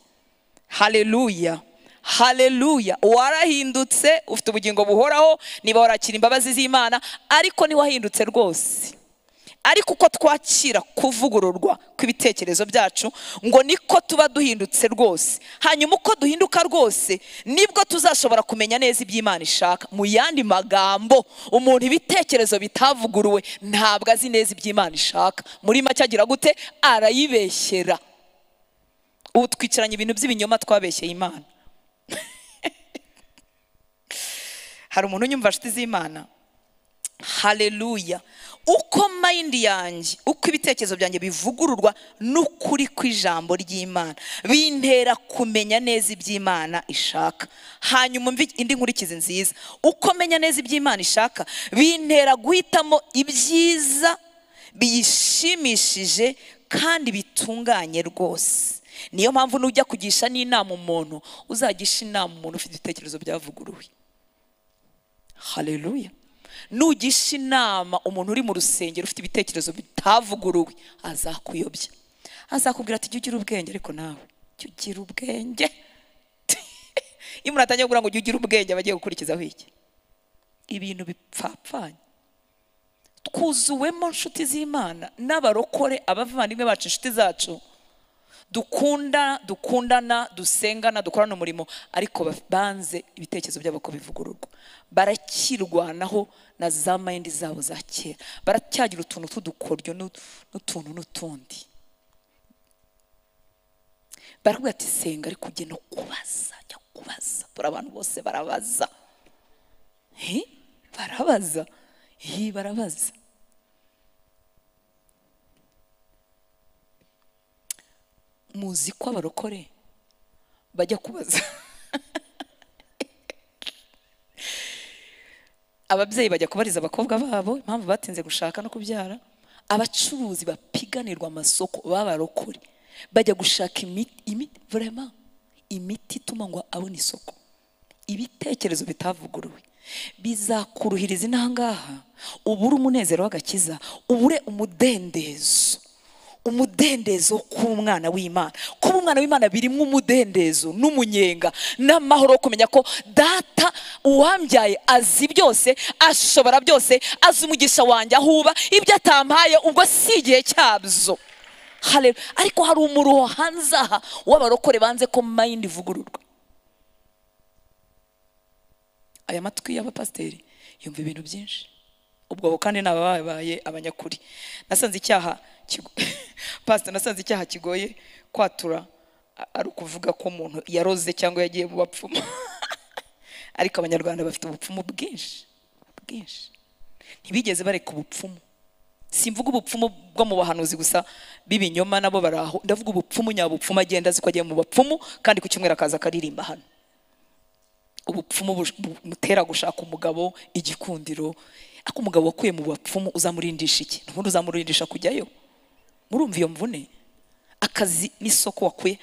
A: Haleluya. Haleluya. Warahindutse, ufite ubugingo buhoraho, niba warakira imbabazi z'Imana, ariko ntiwahindutse rwose. Ariko uko twakira kuvugururwa kw'ibitekerezo byacu, ngo niko tuba duhindutse rwose. Hanyuma uko duhinduka rwose, nibwo tuzashobora kumenya neza iby'Imana ishaka. Mu yandi magambo, umuntu ibitekerezo bitavuguruwe ntabwo azi neza iby'Imana ishaka. Muri make agira gute? Arayibeshyera. Ubu twicaranye ibintu by'ibinyoma twabeshyeye Imana. Hari umuntu unyumva nshuti z'Imana? Haleluya. Uko mind yanjye, uko ibitekerezo byanjye bivugururwa n'ukuri kw'ijambo ry'Imana, bintera kumenya neza iby'Imana ishaka. Hanyuma indi nkurikizi nziza, uko menya neza iby'Imana ishaka, bintera guhitamo ibyiza biyishimishije kandi bitunganye rwose. Niyo mpamvu nujya kugisha n'inama umuntu, uzagisha inama umuntu ufite ibitekerezo byavuguruwe. Haleluya. Nugisha inama umuntu uri mu rusengero ufite ibitekerezo bitavuguruwe, azakuyobya. Azakubwira ati jya ugira ubwenge, ariko nawe jya ugira ubwenge. Iyo umuntu atangiye kugira ngo jya ugira ubwenge, aba agiye gukurikizaho iki? Ibintu bipfapfanye. Twuzuwemo nshuti z'Imana n'abarokore, abavandimwe bacu, inshuti zacu, dukunda, dukundana, dusengana, dukorana umurimo, ariko banze ibitekerezo byabo ko bivugururwa. Barakirwanaho na za mind zabo za kera, baracyagira utuntu tw'udukoryo n'utuntu n'utundi. Barakubwira ati senga, ariko ujye no kubaza, jya kubaza. Dore abantu bose barabaza. Barabaza. Barabaza. Muzi ko abarokore bajya kubaza. Ababyeyi bajya kubariza abakobwa babo impamvu batinze gushaka no kubyara. Abacuruzi bapiganirwa amasoko b'abarokore bajya gushaka imiti, vraiment imiti ituma ngo abone isoko. Ibitekerezo bitavuguruwe bizakuruhiriza intangaha, ubure umunezero w'agakiza, ubure umudendezo. Umudendezo k'umwana w'Imana. Kuba umwana w'Imana birimo umudendezo n'umunyenga n'amahoro, kumenya ko data uwambyaye azi byose, ashobora byose, azi umugisha wanjye aho uba, ibyo atampaye ubwo si igihe cyabyo. Haleluya. Ariko hari umuruho hanze aha w'abarokore banze ko mind ivugururwa. Aya matwi y'abapasiteri yumva ibintu byinshi. Ubwo kandi nababaye abanyakuri. Nasanze icyaha Pastor, nasanze icyaha kigoye kwatura ari ukuvuga ko umuntu yaroze cyangwa yagiye mu bapfumu. Ariko abanyarwanda bafite ubupfumu bwinshi bwinshi, ntibigeze bareka ubupfumu. Simvuga ubupfumu bwo mu bahanuzi gusa b'ibinyoma, nabo baraho. Ndavuga ubupfumu nyabupfumu, agenda azi ko agiye mu bapfumu, kandi ku cyumweru akaza akaririmba hano. Ubupfumu bumutera gushaka umugabo igikundiro. Ako umugabo wakuye mu bapfumu uzamurindisha iki? Ntubundi uzamurindisha kujyayo. Murumva iyo mvune? Akazi n'isoko wakuye.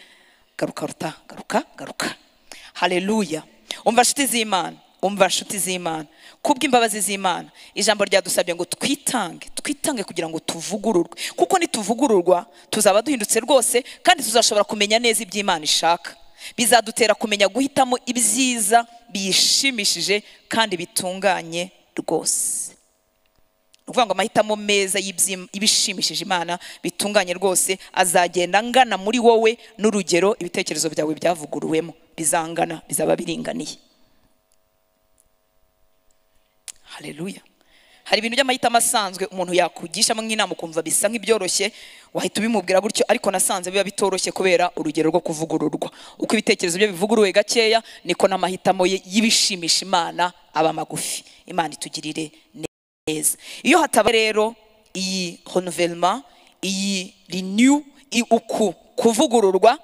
A: Garuka ruta, garuka, garuka. Haleluya. Umva nshuti z'Imana, umva nshuti z'Imana. Kubw'imbabazi z'Imana, ijambo ryadusabye ngo twitange, twitange kugira ngo tuvugururwe. Kuko nituvugururwa tuzaba duhindutse rwose, kandi tuzashobora kumenya neza iby'Imana ishaka. Bizadutera kumenya guhitamo ibyiza biyishimishije kandi bitunganye rwose. Ukuvuga ngo amahitamo meza y'ibishimishije Imana bitunganye rwose azagenda angana muri wowe n'urugero ibitekerezo byawe byavuguruwemo, bizangana, bizaba biringaniye. Haleluya. Hari ibintu by'amahitamo asanzwe umuntu yakugishamo nk'inama ukumva bisa nk'ibyoroshye, wahita ubimubwira gutyo, ariko nasanze biba bitoroshye kubera urugero rwo kuvugururwa. Uko ibitekerezo bye bivuguruwe gakeya, niko n'amahitamo ye y'ibishimisha Imana aba magufi. Imana itugirire neza. Iyo hataba rero iyi renouvellement, iyi renew, uku kuvugururwa,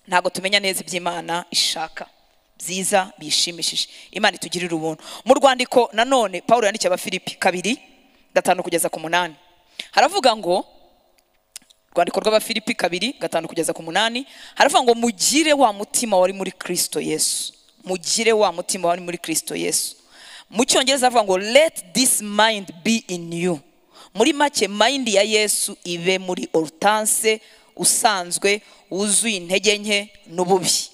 A: ntabwo tumenya neza iby'Imana ishaka byiza bishimishije. Imana itugirire ubuntu. Mu rwandiko nanone Paulo yandikiye Abafilipi 2:5-8, haravuga ngo, rwandiko rw'Abafilipi 2:5-8, haravuga ngo mugire wa mutima wari muri Kristo Yesu. Mugire wa mutima wari muri Kristo Yesu. Mu Cyongereza avuga ngo let this mind be in you. Muri make, mind ya Yesu ibe muri Hortense usanzwe wuzuye intege nke n'ububi.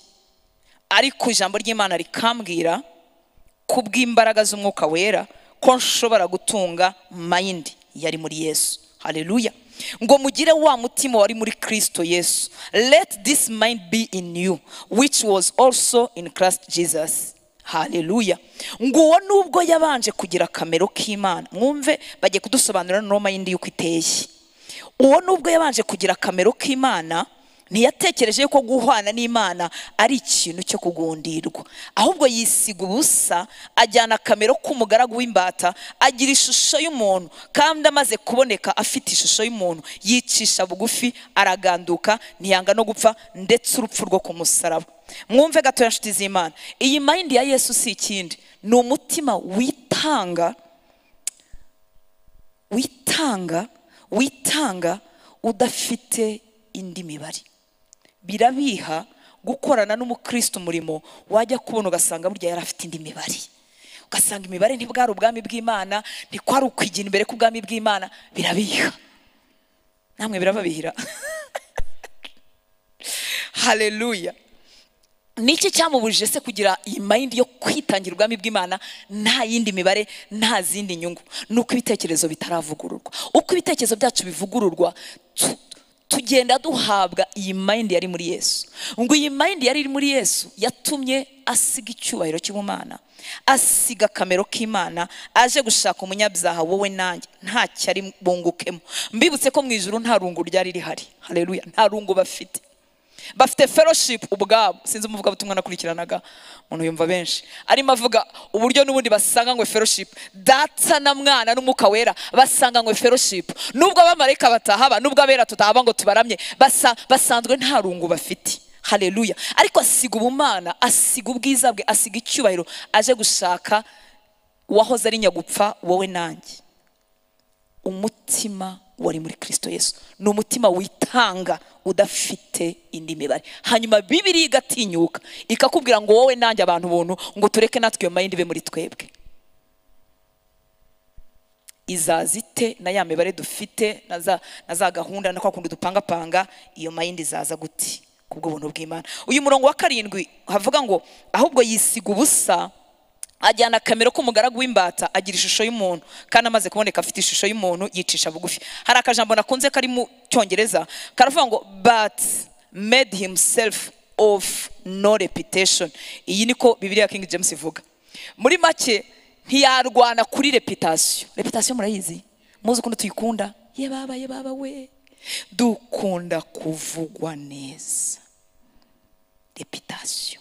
A: Ariko ijambo ry'Imana rikambwira kubw'imbaraga z'Umwuka Wera ko nshobora gutunga mind yari muri Yesu. Haleluya. Ngo mugire wa mutima wari muri Kristo Yesu. Let this mind be in you, which was also in Christ Jesus. Haleluya. Ngo uwo nubwo yabanje kugira akamero k'Imana, mwumve bagiye kudusobanurira no mind yuko iteye. Uwo nubwo yabanje kugira akamero k'Imana, ntiyatekereje ko guhwana n'Imana ari ikintu cyo kugundirwa, ahubwo yisiga ubusa, ajyana akamero k'umugaragu w'imbata, agira ishusho y'umuntu, kandi amaze kuboneka afite ishusho y'umuntu, yicisha bugufi, araganduka, ntiyanga no gupfa, ndetse urupfu rwo ku musaraba. Mwumve gato ya nshuti z'Imana, iyi mind ya Yesu si ikindi, ni umutima witanga, witanga, witanga udafite indi mibare. Birabiha gukorana n'umukristo umurimo, wajya kubona ugasanga burya yari afite indi mibare, ugasanga imibare ntibwari ubwami bw'Imana, ntikwari ukwigira imbere k'ubwami bw'Imana. Birabiha. Namwe birababihira. Haleluya. Niki cyamubujije se kugira iyi mind yo kwitangira ubwami bw'Imana nta yindi mibare, nta zindi nyungu? Nuko ibitekerezo bitaravugururwa. Uko ibitekerezo byacu bivugururwa, tugenda duhabwa iyi mind yari muri Yesu. Ngo iyi mind yari iri muri Yesu yatumye asiga icyubahiro cy'Imana, asiga akamero k'Imana, aje gushaka umunyabyaha wowe nanjye, ntacyo ari bungukemo. Mbibutse ko mu ijuru nta rungu ryari rihari. Haleluya. Nta rungu bafite. Bafite fellowship ubwabo. Sinzi umuvuga butumwa nakurikiranaga, umuntu yumva benshi arimo avuga uburyo n'ubundi basanga ngo fellowship, Data na Mwana n'Umwuka Wera basanga ngo fellowship, nubwo abamarayika batahaba, nubwo abera tutahaba ngo tubaramye, basanzwe nta rungu bafite. Haleluya. Ariko asiga ubumana, asiga ubwiza bwe, asiga icyubahiro, aje gushaka uwahoze ari nyagupfa wowe nanjye. Umutima wari muri Kristo Yesu ni umutima witanga udafite indi mibare. Hanyuma Bibiliya igatinyuka ikakubwira ngo wowe nanjye abantu buntu, ngo tureke natwe iyo mind ibe muri twebwe. Izaza ite na ya mibare dufite, na za gahunda na kwa kundi dupangapanga, iyo mind izaza guti kubwo buntu bw'Imana? Uyu murongo wa 7 havuga ngo ahubwo yisiga ubusa, ajyana akamero k'umugaragu w'imbata, agira ishusho y'umuntu, kandi amaze kuboneka afite ishusho y'umuntu, yicisha bugufi. Hari akajambo nakunze kari mu Cyongereza karavuga ngo but made himself of no reputation. Iyi niko Bibiliya King James ivuga. Muri make, ntiyarwana kuri reputation. Reputation murayizi, muzi ukuntu tuyikunda. Ye baba, ye baba we, dukunda kuvugwa neza. Reputation.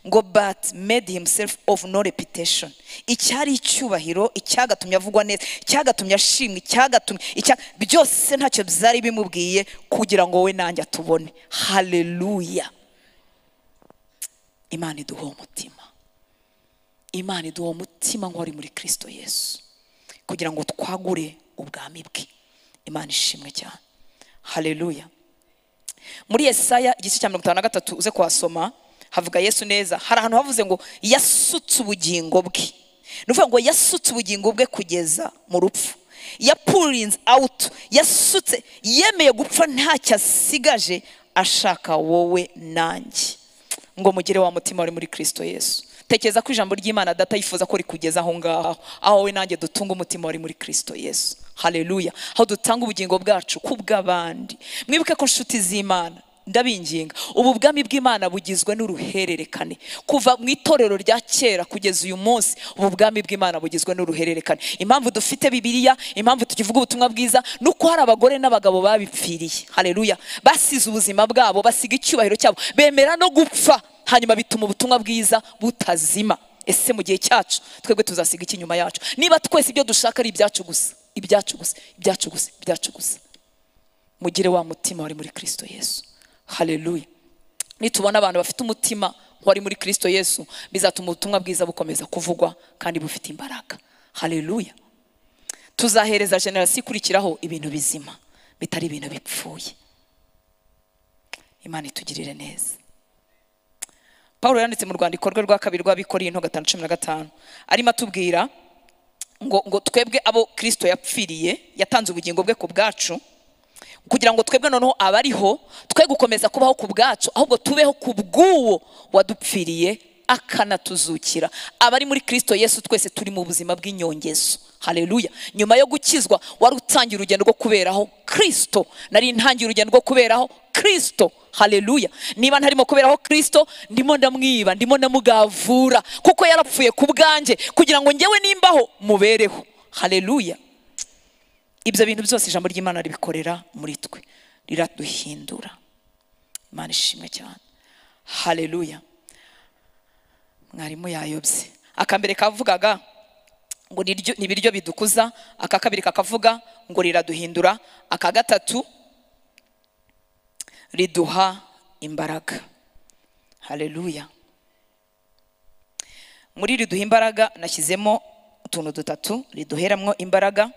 A: Ngo but made himself of no reputation. Icyari icyubahiro, icyagatumye avugwa neza, icyagatumye ashimwa, icyagatumye byose ntacyo byari bimubwiye kugira ngo wowe nanjye atubone. Haleluya. Imana iduha umutima. Imana iduha umutima nk'uwari muri Kristo Yesu, kugira ngo twagure ubwami bwe. Imana ishimwe cyane. Haleluya. Muri Yesaya igice cya 53 uze kuhasoma, havuga Yesu neza. Hari ahantu havuze ngo yasutse ubugingo bwe. Ni ukuvuga ngo yasutse ubugingo bwe kugeza mu rupfu. Ya pulling out, yasutse, yemeye gupfa ntacyo asigaje, ashaka wowe nanjye. Ngo mugire wa mutima wari muri Kristo Yesu. Tekereza ko ijambo ry'Imana Data yifuza ko rikugeza aho ngaho, aho wowe nanjye dutunga umutima wari muri Kristo Yesu. Haleluya. Aho dutanga ubugingo bwacu kubw'abandi. Mwibuke ko nshuti z'Imana, Ndabinginga, ubu bwami bw'Imana bugizwe n'uruhererekane. Kuva mu itorero rya kera kugeza uyu munsi, ubu bwami bw'Imana bugizwe n'uruhererekane. Impamvu dufite Bibiliya, impamvu tukivuga ubutumwa bwiza, nuko hari abagore n'abagabo babipfiriye. Haleluya. Basize ubuzima bwabo, basiga icyubahiro cyabo, bemera no gupfa, hanyuma bituma ubutumwa bwiza butazima. Ese mu gihe cyacu twebwe tuzasiga iki nyuma yacu? Niba twese ibyo dushaka ari ibyacu gusa, ibyacu gusa, ibyacu gusa, ibyacu gusa. Mugire wa mutima wari muri Kristo Yesu. Haleluya. Nitubona abantu bafite umutima wari muri Kristo Yesu, bizatuma ubutumwa bwiza bukomeza kuvugwa kandi bufite imbaraga. Haleluya. Tuzahereza generasiyo ikurikiraho ibintu bizima, bitari ibintu bipfuye. Imana itugirire neza. Paulo yanditse mu rwandiko rwe rwa kabiri rw'Abikorinto 5:15, arimo atubwira ngo twebwe abo Kristo yapfiriye, yatanze ubugingo bwe ku bwacu, kugira ngo twebwe noneho abariho twe gukomeza kubaho ku bwacu, ahubwo tubeho ku bw'uwo wadupfiriye akanatuzukira. Abari muri Kristo Yesu twese turi mu buzima bw'inyongezo. Haleluya. Nyuma yo gukizwa wari utangiye urugendo rwo kuberaho Kristo. Nari ntangiye urugendo rwo kuberaho Kristo. Haleluya. Niba ntarimo kuberaho Kristo, ndimo ndamwiba, ndimo ndamugavura, kuko yarapfuye ku bwanjye kugira ngo njyewe nimbaho mubereho. Haleluya. Ibyo bintu byose ijambo ry'Imana ribikorera muri twe, riraduhindura. Imana ishimwe cyane. Haleluya. Mwarimu yayobye. Akambere kavugaga ngo ni ibiryo bidukuza, aka kabiri kakavuga ngo riraduhindura, aka gatatu riduha imbaraga. Haleluya. Muri riduha imbaraga nashyizemo utuntu dutatu riduheramwo imbaraga.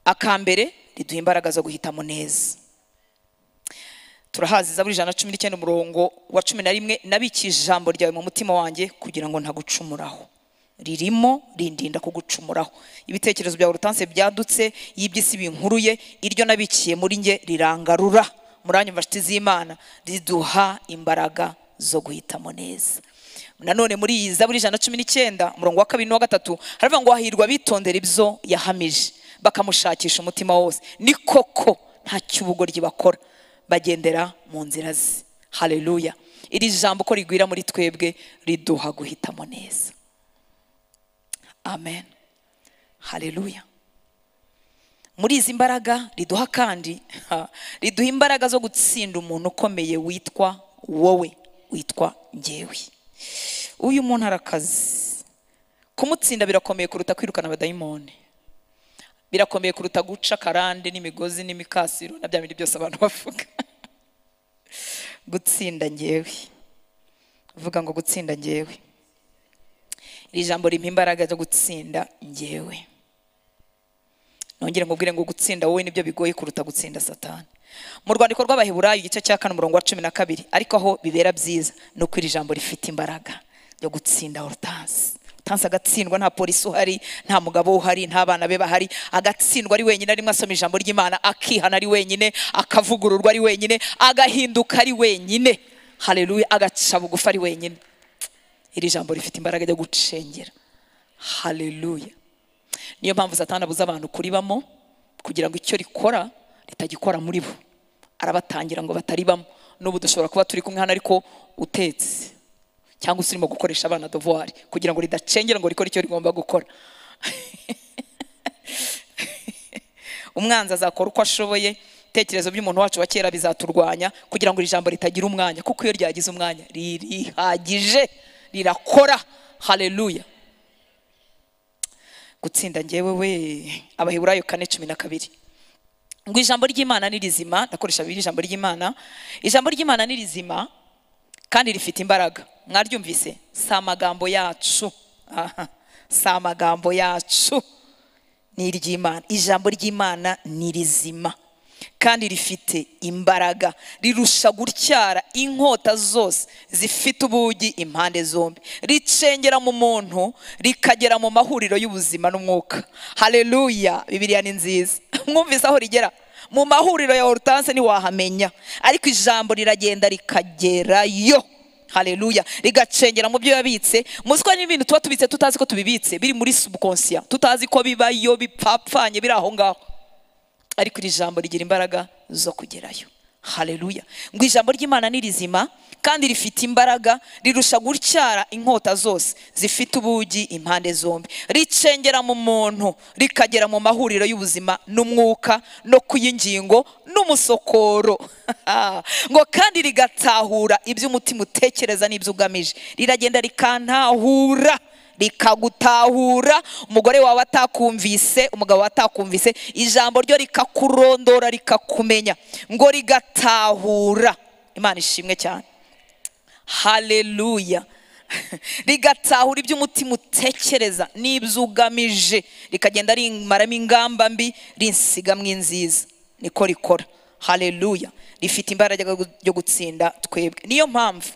A: Akambere riduha imbaraga zo guhitamo neza. Turahazi Zaburi 119 umurongo wa 11, nabiki ijambo ryawe mu mutima wanjye kugira ngo ntagucumuraho. Ririmo rindinda kugucumuraho. Ibitekerezo bya Hortense byadutse, y'iby'isi binkuruye, iryo nabikiye muri nge rirangarura. Muranyumva nshuti z'Imana, riduha imbaraga zo guhitamo neza. Nanone muri iyi Zaburi 119 umurongo wa 2 n'uwa 3 haravuga ngo hahirwa bitondera ibyo yahamije, bakamushakisha umutima wose. Ni koko nta cy'ubugoryi bakora, bagendera mu nzira ze. Haleluya. Iri jambo ko rigwira muri twebwe riduha guhitamo neza. Amen. Haleluya. Muri izi mbaraga riduha kandi riduha imbaraga zo gutsinda umuntu ukomeye witwa wowe, witwa njyewe. Uyu muntu arakazi. Kumutsinda birakomeye kuruta kwirukana abadayimoni. Birakomeye kuruta guca karande n'imigozi n'imikasiro na bya bindi byose abantu bavuga. Gutsinda njyewe. Vuga ngo gutsinda njyewe. Iri jambo rimpa imbaraga zo gutsinda njyewe. Nongere ngubwire ngo gutsinda wowe nibyo bigoye kuruta gutsinda Satani. Mu rwandiko rw'Abaheburayo igice cya 4 umurongo wa 12, ariko aho bibera byiza nuko iri jambo rifite imbaraga yo gutsinda Hortense. Hortense agatsindwa nta polisi uhari, nta mugabo uhari, nta bana be bahari, agatsindwa ari wenyine, arimo asoma ijambo ry'Imana, akihana ari wenyine, akavugururwa ari wenyine, agahinduka ari wenyine. Haleluya. Agaca bugufi ari wenyine. Iri jambo rifite imbaraga yo gucengera. Haleluya. Niyo mpamvu Satani abuza abantu kuribamo, kugira ngo icyo rikora ritagikora muri bo. Arabatangira ngo bataribamo. N'ubu dushobora kuba turi kumwe hano ariko utetse cyangwa usirimo gukoresha abana devoir kugira ngo ridacengera ngo rikore icyo rigomba gukora. Umwanzi azakora uko ashoboye, ibitekerezo by'umuntu wacu wa kera bizaturwanya kugira ngo iri jambo ritagira umwanya, kuko iyo ryagize umwanya ririhagije, rirakora. Haleluya. Gutsinda njyewe we. Abaheburayo 4:12 ngo ijambo ry'Imana ni rizima. Ndakoresha bibiri. Ijambo ry'Imana, ijambo ry'Imana ni rizima kandi rifite imbaraga. Mwaryumvise? Si amagambo yacu. Si amagambo yacu, ni iry'Imana. Ijambo ry'Imana ni rizima kandi rifite imbaraga, rirusha gutyara inkota zose zifite ubugi impande zombi, ricengera mu muntu rikagera mu mahuriro y'ubuzima n'umwuka. Haleluya. Bibiliya ni nziza. Mwumvise aho rigera? Mu mahuriro ya Hortense ntiwahamenya, ariko ijambo riragenda rikagerayo. Haleluya. Rigacengera mu byo yabitse. Muzi ko n'ibintu tuba tubitse tutazi ko tubibitse, biri muri subconscient, tutazi ko bibayo, bipfapfanye, biri aho ngaho. Ariko iri jambo rigira imbaraga zo kugerayo. Haleluya. Ngo ijambo ry'Imana ni rizima kandi rifite imbaraga, rirusha gutyara inkota zose zifite ubugi impande zombi, ricengera mu muntu rikagera mu mahuriro y'ubuzima n'umwuka no kuyingingo n'umusokoro. Ngo kandi rigatahura ibyo umutima utekereza n'ibyo ugamije. Riragenda rikantahura, rikagutahura. Umugore wawe atakumvise, umugabo atakumvise, ijambo ryo rikakurondora, rikakumenya, ngo rigatahura. Imana ishimwe cyane. Haleluya. Rigatahura ibyo umutima utekereza n'ibyo ugamije, rikagenda rimaramo ingamba mbi, rinsigamwe inziza. Niko rikora. Haleluya. Rifite imbaraga yo gutsinda twebwe. Niyo mpamvu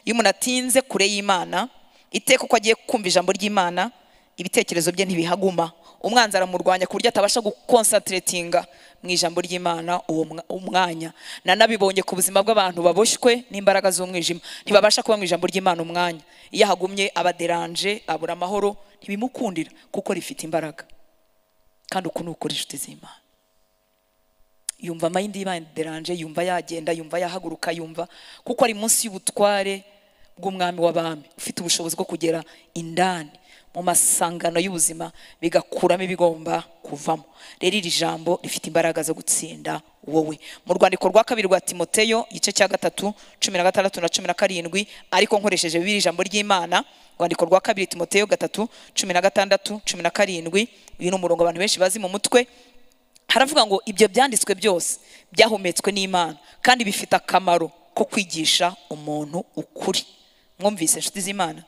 A: iyo umuntu atinze kure y'Imana, iteka uko agiye kumva ijambo ry'Imana, ibitekerezo bye ntibihaguma. Umwanzi aramurwanya ku buryo atabasha gukoncentratinga mu ijambo ry'Imana uwo umwanya. Nanabibonye ku buzima bw'abantu baboshywe n'imbaraga z'umwijima, ntibabasha kuba mu ijambo ry'Imana umwanya. Iyo ahagumye abaderanje, abura amahoro, ntibimukundira kuko rifite imbaraga. Kandi uku ni ukuri, inshuti z'Imana. Yumva amayindi y'abaderanje, yumva yagenda, yumva yahaguruka, yumva kuko ari munsi y'ubutware bw'umwami w'abami, ufite ubushobozi bwo kugera indani mu masangano y'ubuzima, bigakuramo ibigomba kuvamo. Rero iri jambo rifite imbaraga zo gutsinda wowe. Mu rwandiko rwa kabiri rwa Timoteyo igice cya 3 16 na 17, ariko nkoresheje Bibiliya ijambo ry'Imana, rwandiko rwa kabiri Timoteyo 3 16 17, uyu ni umurongo abantu benshi bazi mu mutwe. Haravuga ngo ibyo byanditswe byose byahumetswe n'Imana kandi bifite akamaro ko kwigisha umuntu ukuri. Mwumvise inshuti z'Imana?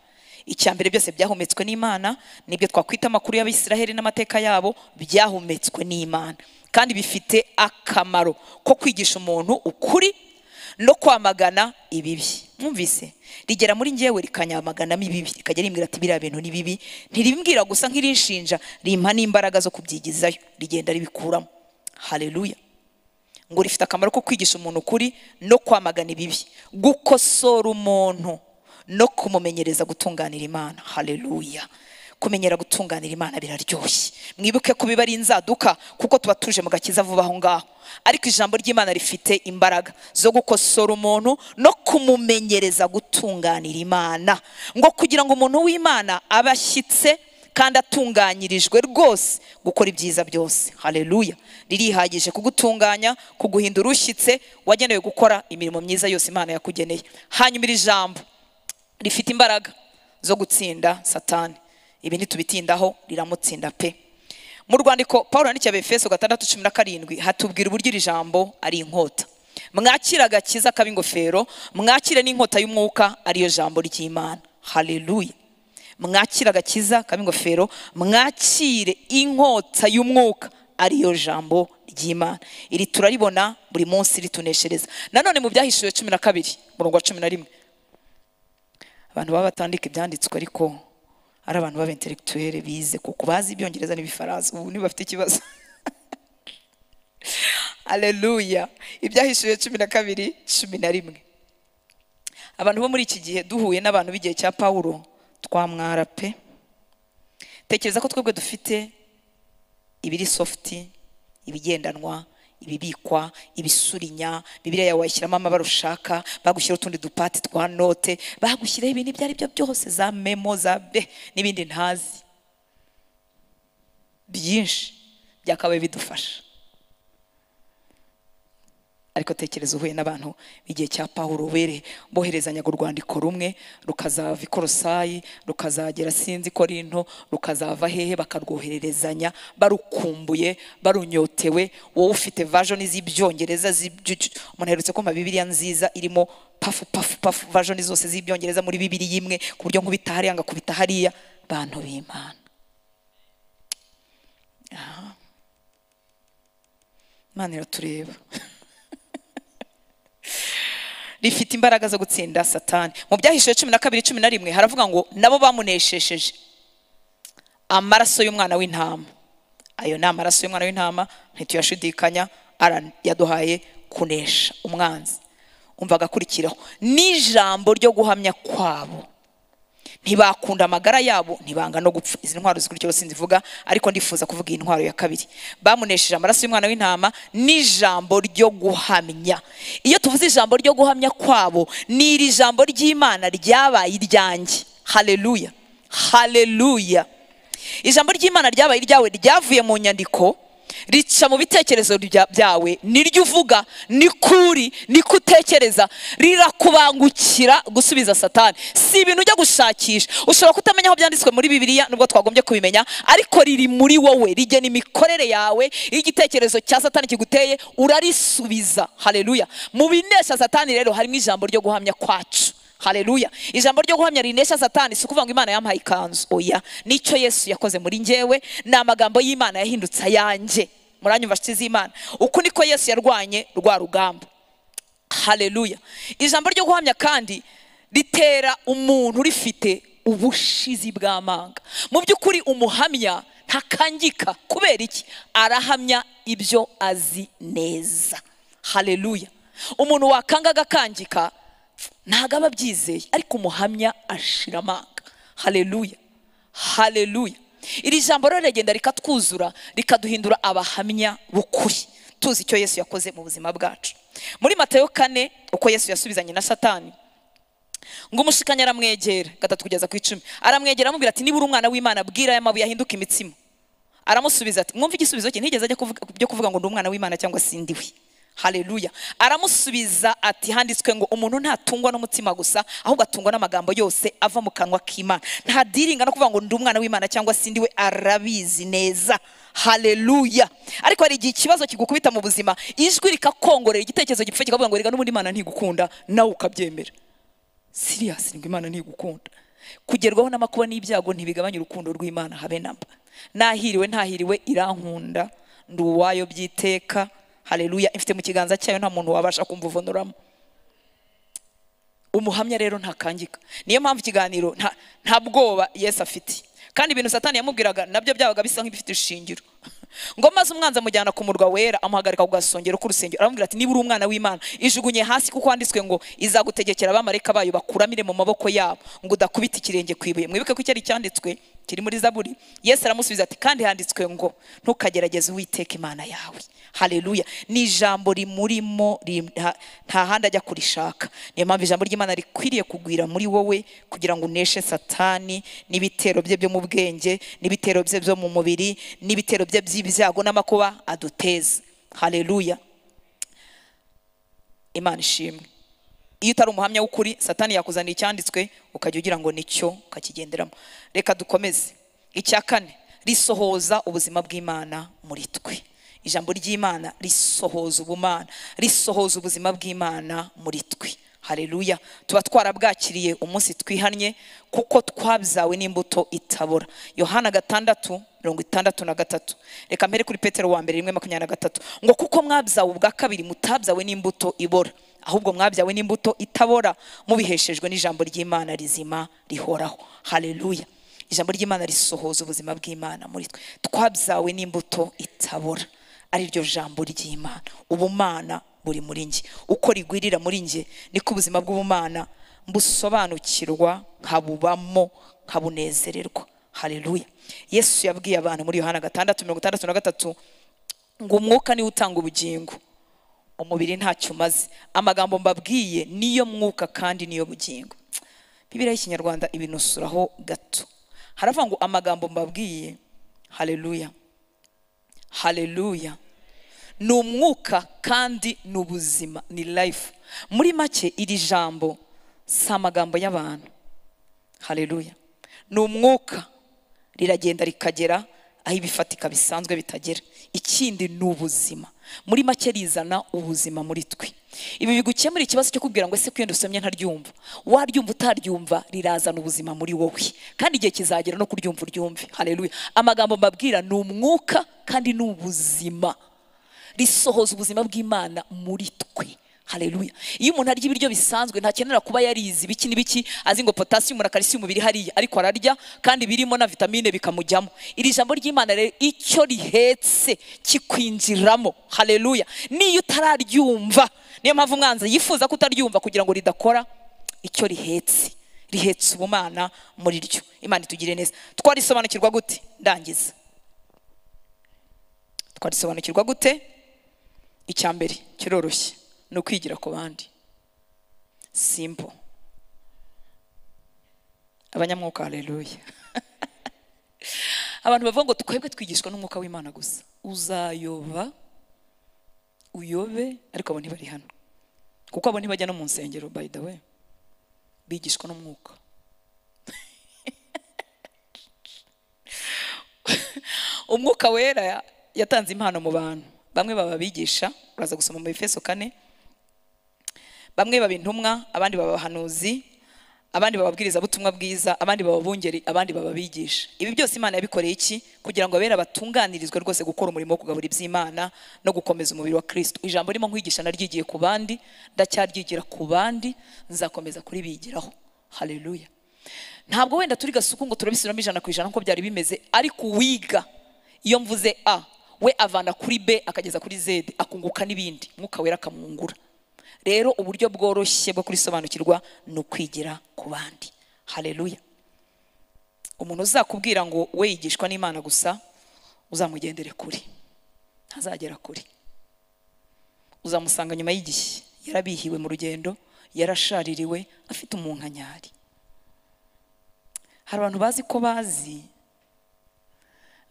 A: Icya mbere, byose byahumetswe n'Imana, nibyo twakwita amakuru y'Abisiraheli n'amateka yabo, byahumetswe n'Imana kandi bifite akamaro ko kwigisha umuntu ukuri no kwamagana ibibi. Mwumvise? Rigera muri njyewe rikanyamaganamo ibibi, rikajya rimbwira ati biriya bintu ni bibi, ntirimbwira gusa nk'irinshinja, rimpa n'imbaraga zo kubyigizayo, rigenda ribikuramo. Haleluya. Ngo rifite akamaro ko kwigisha umuntu ukuri no kwamagana ibibi, gukosora umuntu no kumumenyereza gutunganira Imana. Haleluya. Kumenyera gutunganira Imana biraryoshye. Mwibuke ko biba ari inzaduka kuko tuba tuje mu gakiza vuba aho ngaho. Ariko ijambo ry'Imana rifite imbaraga zo gukosora umuntu no kumumenyereza gutunganira Imana, ngo kugira ngo umuntu w'Imana abashyitse kandi atunganyirijwe rwose gukora ibyiza byose. Haleluya. Ririhagije kugutunganya, kuguhindura ushyitse, wagenewe gukora imirimo myiza yose Imana yakugeneye. Hanyuma iri jambo rifite imbaraga zo gutsinda Satani. Ibi ntitubitindaho, riramutsinda pe. Mu rwandiko Paulo yandikiye Abefeso 6:17 hatubwira uburyo iri jambo ari inkota. Mwakira agakiza kaba ingofero, mwakire n'inkota y'umwuka ariyo jambo ry'Imana. Haleluya. Mwakira agakiza kaba ingofero, mwakire inkota y'umwuka ariyo jambo ry'Imana. Iri turaribona buri munsi rituneshereza. Nanone mu byahishuwe 12 murongo wa 11, abantu baba batandika ibyanditswe ariko ari abantu baba intellectuel bize kuko bazi ibyongereza n'ibifaransa, ubu niba bafite ikibazo. Haleluya. Ibyahishuwe 12:11. Abantu bo muri iki gihe duhuye n'abantu b'igihe cya Paulo twamwara pe. Tekereza ko twebwe dufite ibiri soft, ibigendanwa, ibibikwa, ibisurinya, Bibiliya yawe wayishyiramo amabara ushaka, bagushyira utundi dupati twa note, bagushyiraho ibintu ibyo ari byo byose, za memo, za be n'ibindi ntazi byinshi byakabaye bidufasha. Ariko tekereza uhuye n'abantu b'igihe cya Paulo, boherezanyaga urwandiko rumwe rukazava i Kolosayi, rukazagera sinzi Korinto, rukazava hehe, bakarwohererezanya barukumbuye, barunyotewe. Wowe ufite version z'ibyongereza, umuntu aherutse kumva Bibiliya nziza irimo pafu pafu pafu, version zose z'ibyongereza muri Bibiliya imwe, ku buryo nkubita hariya ngakubita hariya. Bantu b'Imana, Imana iratureba. Rifite imbaraga zo gutsinda Satani. Mu byahishuwe 12:11 haravuga ngo nabo bamuneshesheje amaraso y'umwana w'intama. Ayo ni amaraso y'umwana w'intama, ntituyashidikanya, yaduhaye kunesha umwanzi. Umva agakurikiraho n'ijambo ryo guhamya kwabo. Ntibakunda amagara yabo, ntibanga no gupfa. Izi ntwaro zikurikira sinzivuga, ariko ndifuza kuvuga iyi ntwaro ya kabiri. Bamunesheje amaraso y'umwana w'intama n'ijambo ryo guhamya. Iyo tuvuze ijambo ryo guhamya kwabo, ni iri jambo ry'Imana ryabaye iryanjye. Haleluya, haleluya. Ijambo ry'Imana ryabaye iryawe, ryavuye mu nyandiko, rica mu bitekerezo byawe, niryo uvuga, ni kuri, niko utekereza, rirakubangukira gusubiza Satani. Si ibintu ujya gushakisha. Ushobora kutamenya aho byanditswe muri Bibiliya, nubwo twagombye kubimenya, ariko riri muri wowe, rigena imikorere yawe. Iyo igitekerezo cya Satani kiguteye, urarisubiza. Haleluya. Mu binesha Satani rero harimo ijambo ryo guhamya kwacu. Haleluya. Ijambo ryo guhamya rinesha Satani si ukuvuga ngo Imana yampaye ikanzu. Oya, nicyo Yesu yakoze muri njyewe, ni amagambo y'Imana yahindutse ayanjye. Muranyumva nshuti z'Imana? Uku niko Yesu yarwanye rwa rugamba. Haleluya. Ijambo ryo guhamya kandi ritera umuntu rifite ubushizi bw'amanga. Mu by'ukuri umuhamya ntakangika. Kubera iki? Arahamya ibyo azi neza. Haleluya. Umuntu wakanga agakangika ntago aba abyizeye, ariko umuhamya ashira amanga. Haleluya, haleluya. Iri jambo rero rigenda rikatwuzura, rikaduhindura abahamya b'ukuri, tuzi icyo Yesu yakoze mu buzima bwacu. Muri Matayo 4, uko Yesu yasubizanye na Satani, ngo umushikanya aramwegera, 3 kugeza ku 10, aramwegera amubwira ati niba uri umwana w'Imana, bwira aya mabuye ahinduke imitsima. Aramusubiza ati, mwumve igisubizo cye, ntigeze ajya byo kuvuga ngo ndi umwana w'Imana cyangwa sindiwe. Haleluya. Aramusubiza ati handitswe ngo umuntu ntatungwa n'umutsima gusa, ahubwo atungwa n'amagambo yose ava mu kanwa k'Imana. Nta diringa no kuvuga ngo ndi umwana w'Imana cyangwa sindiwe, arabizi neza. Haleluya. Ariko hari igihe ikibazo kigukubita mu buzima, ijwi rikakongorera, igitekerezo gipfa kikavuga ngo rega n'ubundi Imana ntigukunda, nawe ukabyemera. Serious, ngo Imana ntigukunda. Kugerwaho n'amakuba n'ibyago ntibigabanya urukundo rw'Imana habe namba. Nahiriwe ntahiriwe irankunda, ndi uwayo byiteka. Haleluya. Ifite mu kiganza cyayo, nta muntu wabasha kumvuvonoramo. Umuhamya rero ntakangika. Niyo mpamvu ikiganiro nta bwoba Yesu afite. Kandi ibintu Satani yamubwiraga nabyo byabaga bisa nk'ibifite ishingiro. Ngo maze umwanzi amujyana ku murwa wera, amuhagarika ku gasongero k'urusengero, aramubwira ati niba uri umwana w'Imana, ijugunye hasi, kuko handitswe ngo izagutegekera abamarayika bayo bakuramire mu maboko yabo, ngo udakubita ikirenge ku ibuye. Mwibuke ko cyari cyanditswe kiri muri Zaburi. Yesu aramusubiza ati kandi handitswe ngo ntukagerageze Uwiteka Imana yawe. Haleluya. Ni ijambo rimurimo, nta handi ajya kurishaka. Niyo mpamvu ijambo ry'Imana rikwiriye kugwira muri wowe, kugira ngo uneshe Satani n'ibitero bye byo mu bwenge, n'ibitero bye byo mu mubiri, n'ibitero bye by'ibyago n'amakuba aduteza. Haleluya. Imana ishimwe. Iyo utari umuhamya w'ukuri, Satani yakuzaniye icyanditswe ukajya ugira ngo nicyo, ukakigenderamo. Reka dukomeze. Icya kane, risohoza ubuzima bw'Imana muri twe. Ijambo ry'Imana risohoza ubumana, risohoza ubuzima bw'Imana muri twe. Haleluya. Tuba twarabwakiriye umunsi twihannye, kuko twabyawe n'imbuto itabora. Yohana 6:63. Reka mpere kuri Petero wa mbere 1:23, ngo kuko mwabyawe ubwa kabiri, mutabyawe n'imbuto ibora, ahubwo mwabyawe n'imbuto itabora, mubiheshejwe n'ijambo ry'Imana rizima rihoraho. Haleluya. Ijambo ry'Imana risohoza ubuzima bw'Imana muri twe. Twabyawe n'imbuto itabora, ari ryo jambo ry'Imana. Ubumana buri muri njye. Uko rigwirira muri njye, niko ubuzima bw'ubumana mbusobanukirwa, nkabubamo, nkabunezererwa. Haleluya. Yesu yabwiye abantu muri Yohana 6:63 ngo umwuka niwo utanga ubugingo, umubiri ntacyo umaze. Amagambo mbabwiye niyo mwuka kandi niyo bugingo. Bibiliya y'Ikinyarwanda ibinusuraho gato. Haravuga ngo amagambo mbabwiye, haleluya, haleluya, ni umwuka kandi ni ubuzima, ni life. Muri make iri jambo si amagambo y'abantu. Haleluya. Ni umwuka, riragenda rikagera aho ibifatika bisanzwe bitagera. Ikindi ni ubuzima. Muri make rizana ubuzima muri twe. Ibi bigukemura ikibazo cyo kubwira ngo ese kwiyenda usomye ntaryumva. Waryumva utaryumva, rirazana ubuzima muri wowe. Kandi igihe kizagera no kuryumva uryumve. Haleluya. Amagambo mbabwira ni umwuka kandi ni ubuzima. Risohoza ubuzima bw'Imana muri twe. Haleluya. Iyo umuntu arya ibiryo bisanzwe ntakenera kuba yarize ibiki n'ibiki, azi ngo potassium na calcium biri hariya, ariko ararya kandi birimo na vitamine bikamujyamo. Iri jambo ry'Imana rero icyo rihetse kikwinjiramo. Haleluya. Niyo utararyumva, niyo mpamvu umwanzi yifuza kutaryumva kugira ngo ridakora icyo rihetse. Rihetse ubumana muri ryo. Imana itugire neza. Twarisobanukirwa gute? Ndangiza. Twarisobanukirwa gute? Icya mbere kiroroshye ni ukwigira ku bandi. Simple. Abanyamwuka, haleluya. Abantu bavuga ngo twebwe twigishwa n'umwuka w'Imana gusa. Uzayoba uyobe, ariko abo ntibari hano, kuko abo ntibajya no mu nsengero. By the way, bigishwa n'umwuka. Umwuka wera yatanze impano mu bantu. Bamwe baba bigisha, uraza gusoma mu Efeso 4. Bamwe baba intumwa, abandi baba abahanuzi, abandi bababwiriza butumwa bwiza, abandi baba bungeri, abandi baba bigisha. Ibi byose Imana yabikoreye iki? Kugira ngo abera batunganirizwe rwose gukora umurimo wo kugabura iby'Imana no gukomeza umubiri wa Kristo. Ijambo rimo nkwigisha naryigiye ku bandi, ndacyaryigira ku bandi, nzakomeza kuribigiraho. Haleluya. Ntabwo wenda turi gasuku ngo turabisubiramo 100% nkuko byari bimeze, ariko wiga iyo mvuze A, we avana kuri B akageza kuri Z, akunguka n'ibindi, Mwuka wera akamwungura. Rero uburyo bworoshye bwo kurisobanukirwa ni ukwigira ku bandi. Haleluya. Umuntu uzakubwira ngo we yigishwa n'Imana gusa, uzamugendere kuri, ntazagera kuri. Uzamusanga nyuma y'igihe yarabihiwe mu rugendo, yarashaririwe, afite umunkanyari. Hari abantu bazi ko bazi,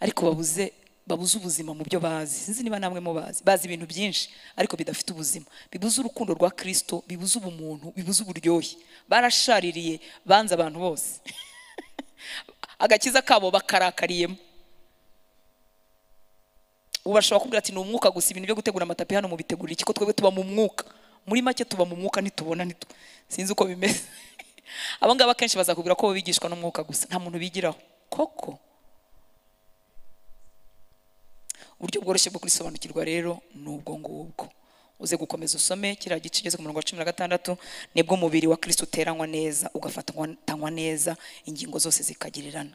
A: ariko babuze ubuzima mu byo bazi. Sinzi niba namwe mubazi. Bazi ibintu byinshi ariko bidafite ubuzima, bibuze urukundo rwa Kristo, bibuze ubumuntu, bibuze uburyohe. Barashaririye, banze abantu bose. Agakiza kabo bakarakariyemo. Ubashobora kubwira ati ni umwuka gusa, ibintu byo gutegura amatapi hano mubitegurira iki ko twebwe tuba mu mwuka. Muri make tuba mu mwuka, ntitubona sinzi uko bimeze. Abo ngaba kenshi bazakubwira ko bigishwa n'umwuka gusa, nta muntu bigiraho koko. Uburyo bworoshye bwo kurisobanukirwa rero ni ubwo ngubwo. Uze gukomeza usome kiriya gice kigeze ku murongo wa 16, nibwo umubiri wa Kristo uteranywa neza, ugafatanywa neza, ingingo zose zikagirirana.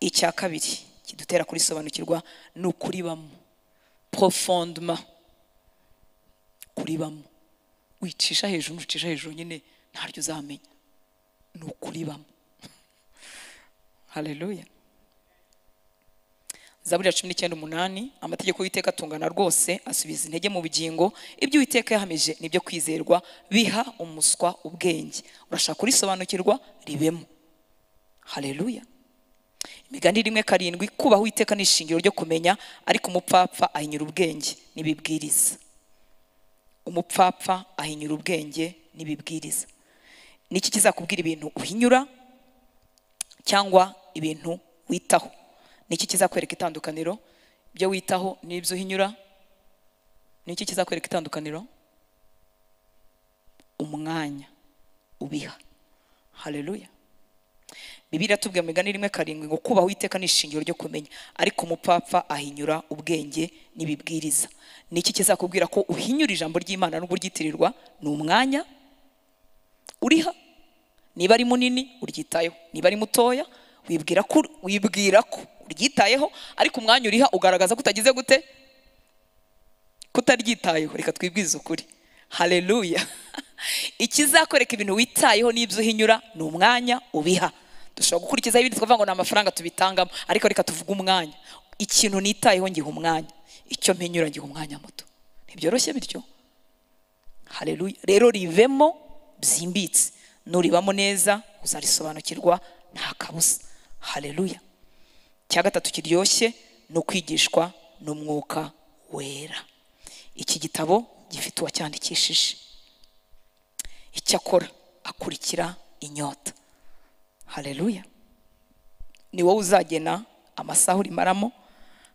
A: Icya kabiri kidutera kurisobanukirwa ni ukuribamo profondément. Kuribamo, wicisha hejuru, ucisha hejuru nyine ntaryo uzamenya. Ni ukuribamo. Haleluya. Zaburi ya 19:8, amategeko y'Uwiteka atungana rwose, asubiza intege mu bugingo, ibyo Uwiteka yahamije nibyo kwizerwa, biha umuswa ubwenge. Urashaka kurisobanukirwa, ribemo. Haleluya. Imigani 1:7, kubaha Uwiteka ni ishingiro ryo kumenya, ariko umupfapfa ahinyura ubwenge n'ibibwiriza. Umupfapfa ahinyura ubwenge n'ibibwiriza. Niki kizakubwira ibintu uhinyura cyangwa ibintu witaho? Niki kizakwereka itandukaniro ibyo witaho n'ibyo uhinyura? Niki kizakwereka itandukaniro? Umwanya ubiha. Haleluya. Bibiliya tubwiye mu Migani 1:7 ngo kubaha Uwiteka ni ishingiro ryo kumenya, ariko umupfapfa ahinyura ubwenge n'ibibwiriza. Niki kizakubwira ko uhinyura ijambo ry'Imana n'ubwo ryitirirwa? Ni umwanya uriha. Niba ari munini uryitayeho, niba ari mutoya wibwira ko uryitayeho, ariko umwanya uriha ugaragaza ko utagize gute, kutaryitayeho. Reka twibwize ukuri. Haleluya. Ikizakwereka ibintu witayeho n'ibyo uhinyura ni umwanya ubiha. Dushobora gukurikiza ibindi tukavuga ngo ni amafaranga tubitangamo, ariko reka tuvuge umwanya. Ikintu nitayeho ngiha umwanya, icyo mpinyura ngiha umwanya muto. Ntibyoroshye bityo? Haleluya. Rero rivemo byimbitse, nuribamo neza uzarisobanukirwa nta kabuza. Haleluya. Icya gatatu kiryoshye ni ukwigishwa n'umwuka wera. Iki gitabo gifite uwacyandikishije. Icyakora akurikira inyota. Haleluya. Ni wowe uzagena amasaha urimaramo,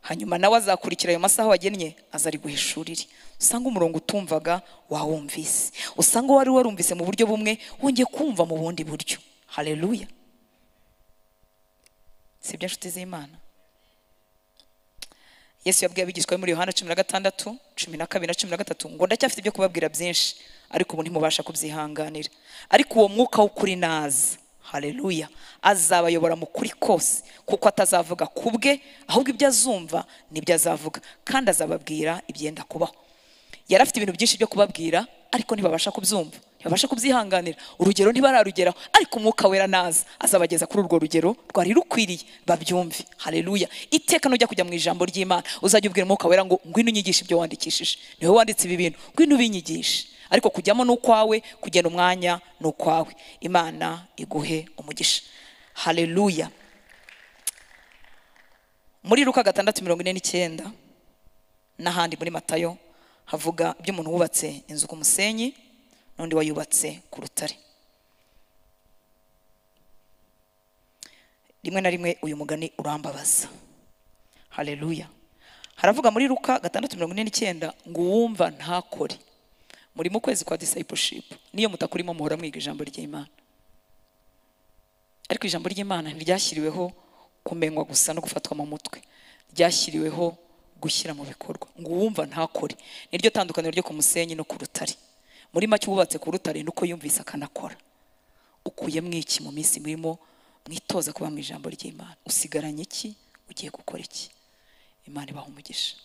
A: hanyuma nawe azakurikira ayo masaha wagennye, azari guhishurire. Usanga umurongo utumvaga wawumvise, usanga wari warumvise mu buryo bumwe wongeye kumva mu bundi buryo. Haleluya. Sibyo nshuti z'Imana? Yesu yabwiye abigishwa be muri Yohana 16, 12 na 13 ngo ndacyafite ibyo kubabwira byinshi, ariko ubu ntimubasha kubyihanganira. Ariko uwo mwuka w'ukuri naza, haleluya, azabayobora mu kuri kose, kuko atazavuga kubwe, ahubwo ibyo azumva nibyo azavuga, kandi azababwira ibyenda kubaho. Yari afite ibintu byinshi byo kubabwira, ariko ntibabasha kubyumva. Ntibabasha kubyihanganira, urugero ntibararugeraho, ariko Umwuka Wera naza azabageza kuri urwo rugero rwari rukwiriye babyumve. Haleluya. Iteka nujya kujya mu ijambo ry'Imana uzajya ubwira Umwuka Wera ngo ngwino unyigishe ibyo wandikishije, niwe wanditse ibi bintu, ngwino ubinyigishe. Ariko kujyamo ni ukwawe, kugena umwanya ni ukwawe. Imana iguhe umugisha. Haleluya. Muri Luka 6:49 n'ahandi muri Matayo havuga iby'umuntu wubatse inzu ku musenyi n'undi wayubatse ku rutare. Rimwe na rimwe uyu mugani urambabaza. Haleluya. Haravuga muri Luka 6:49 ngo uwumva ntakore. Muri mu kwezi kwa discipleship, niyo mutakurimo muhora mwiga ijambo ry'Imana. Ariko ijambo ry'Imana ntiryashyiriweho kumenywa gusa no gufatwa mu mutwe, ryashyiriweho gushyira mu bikorwa. Ngo uwumva ntakore, niryo tandukaniro ryo ku musenyi no ku rutare. Muri make wubatse ku rutare nuko yumvise akanakora. Ukuyemo iki mu minsi murimo mwitoza kuba mu ijambo ry'Imana? Usigaranye iki? Ugiye gukora iki? Imana ibaha umugisha.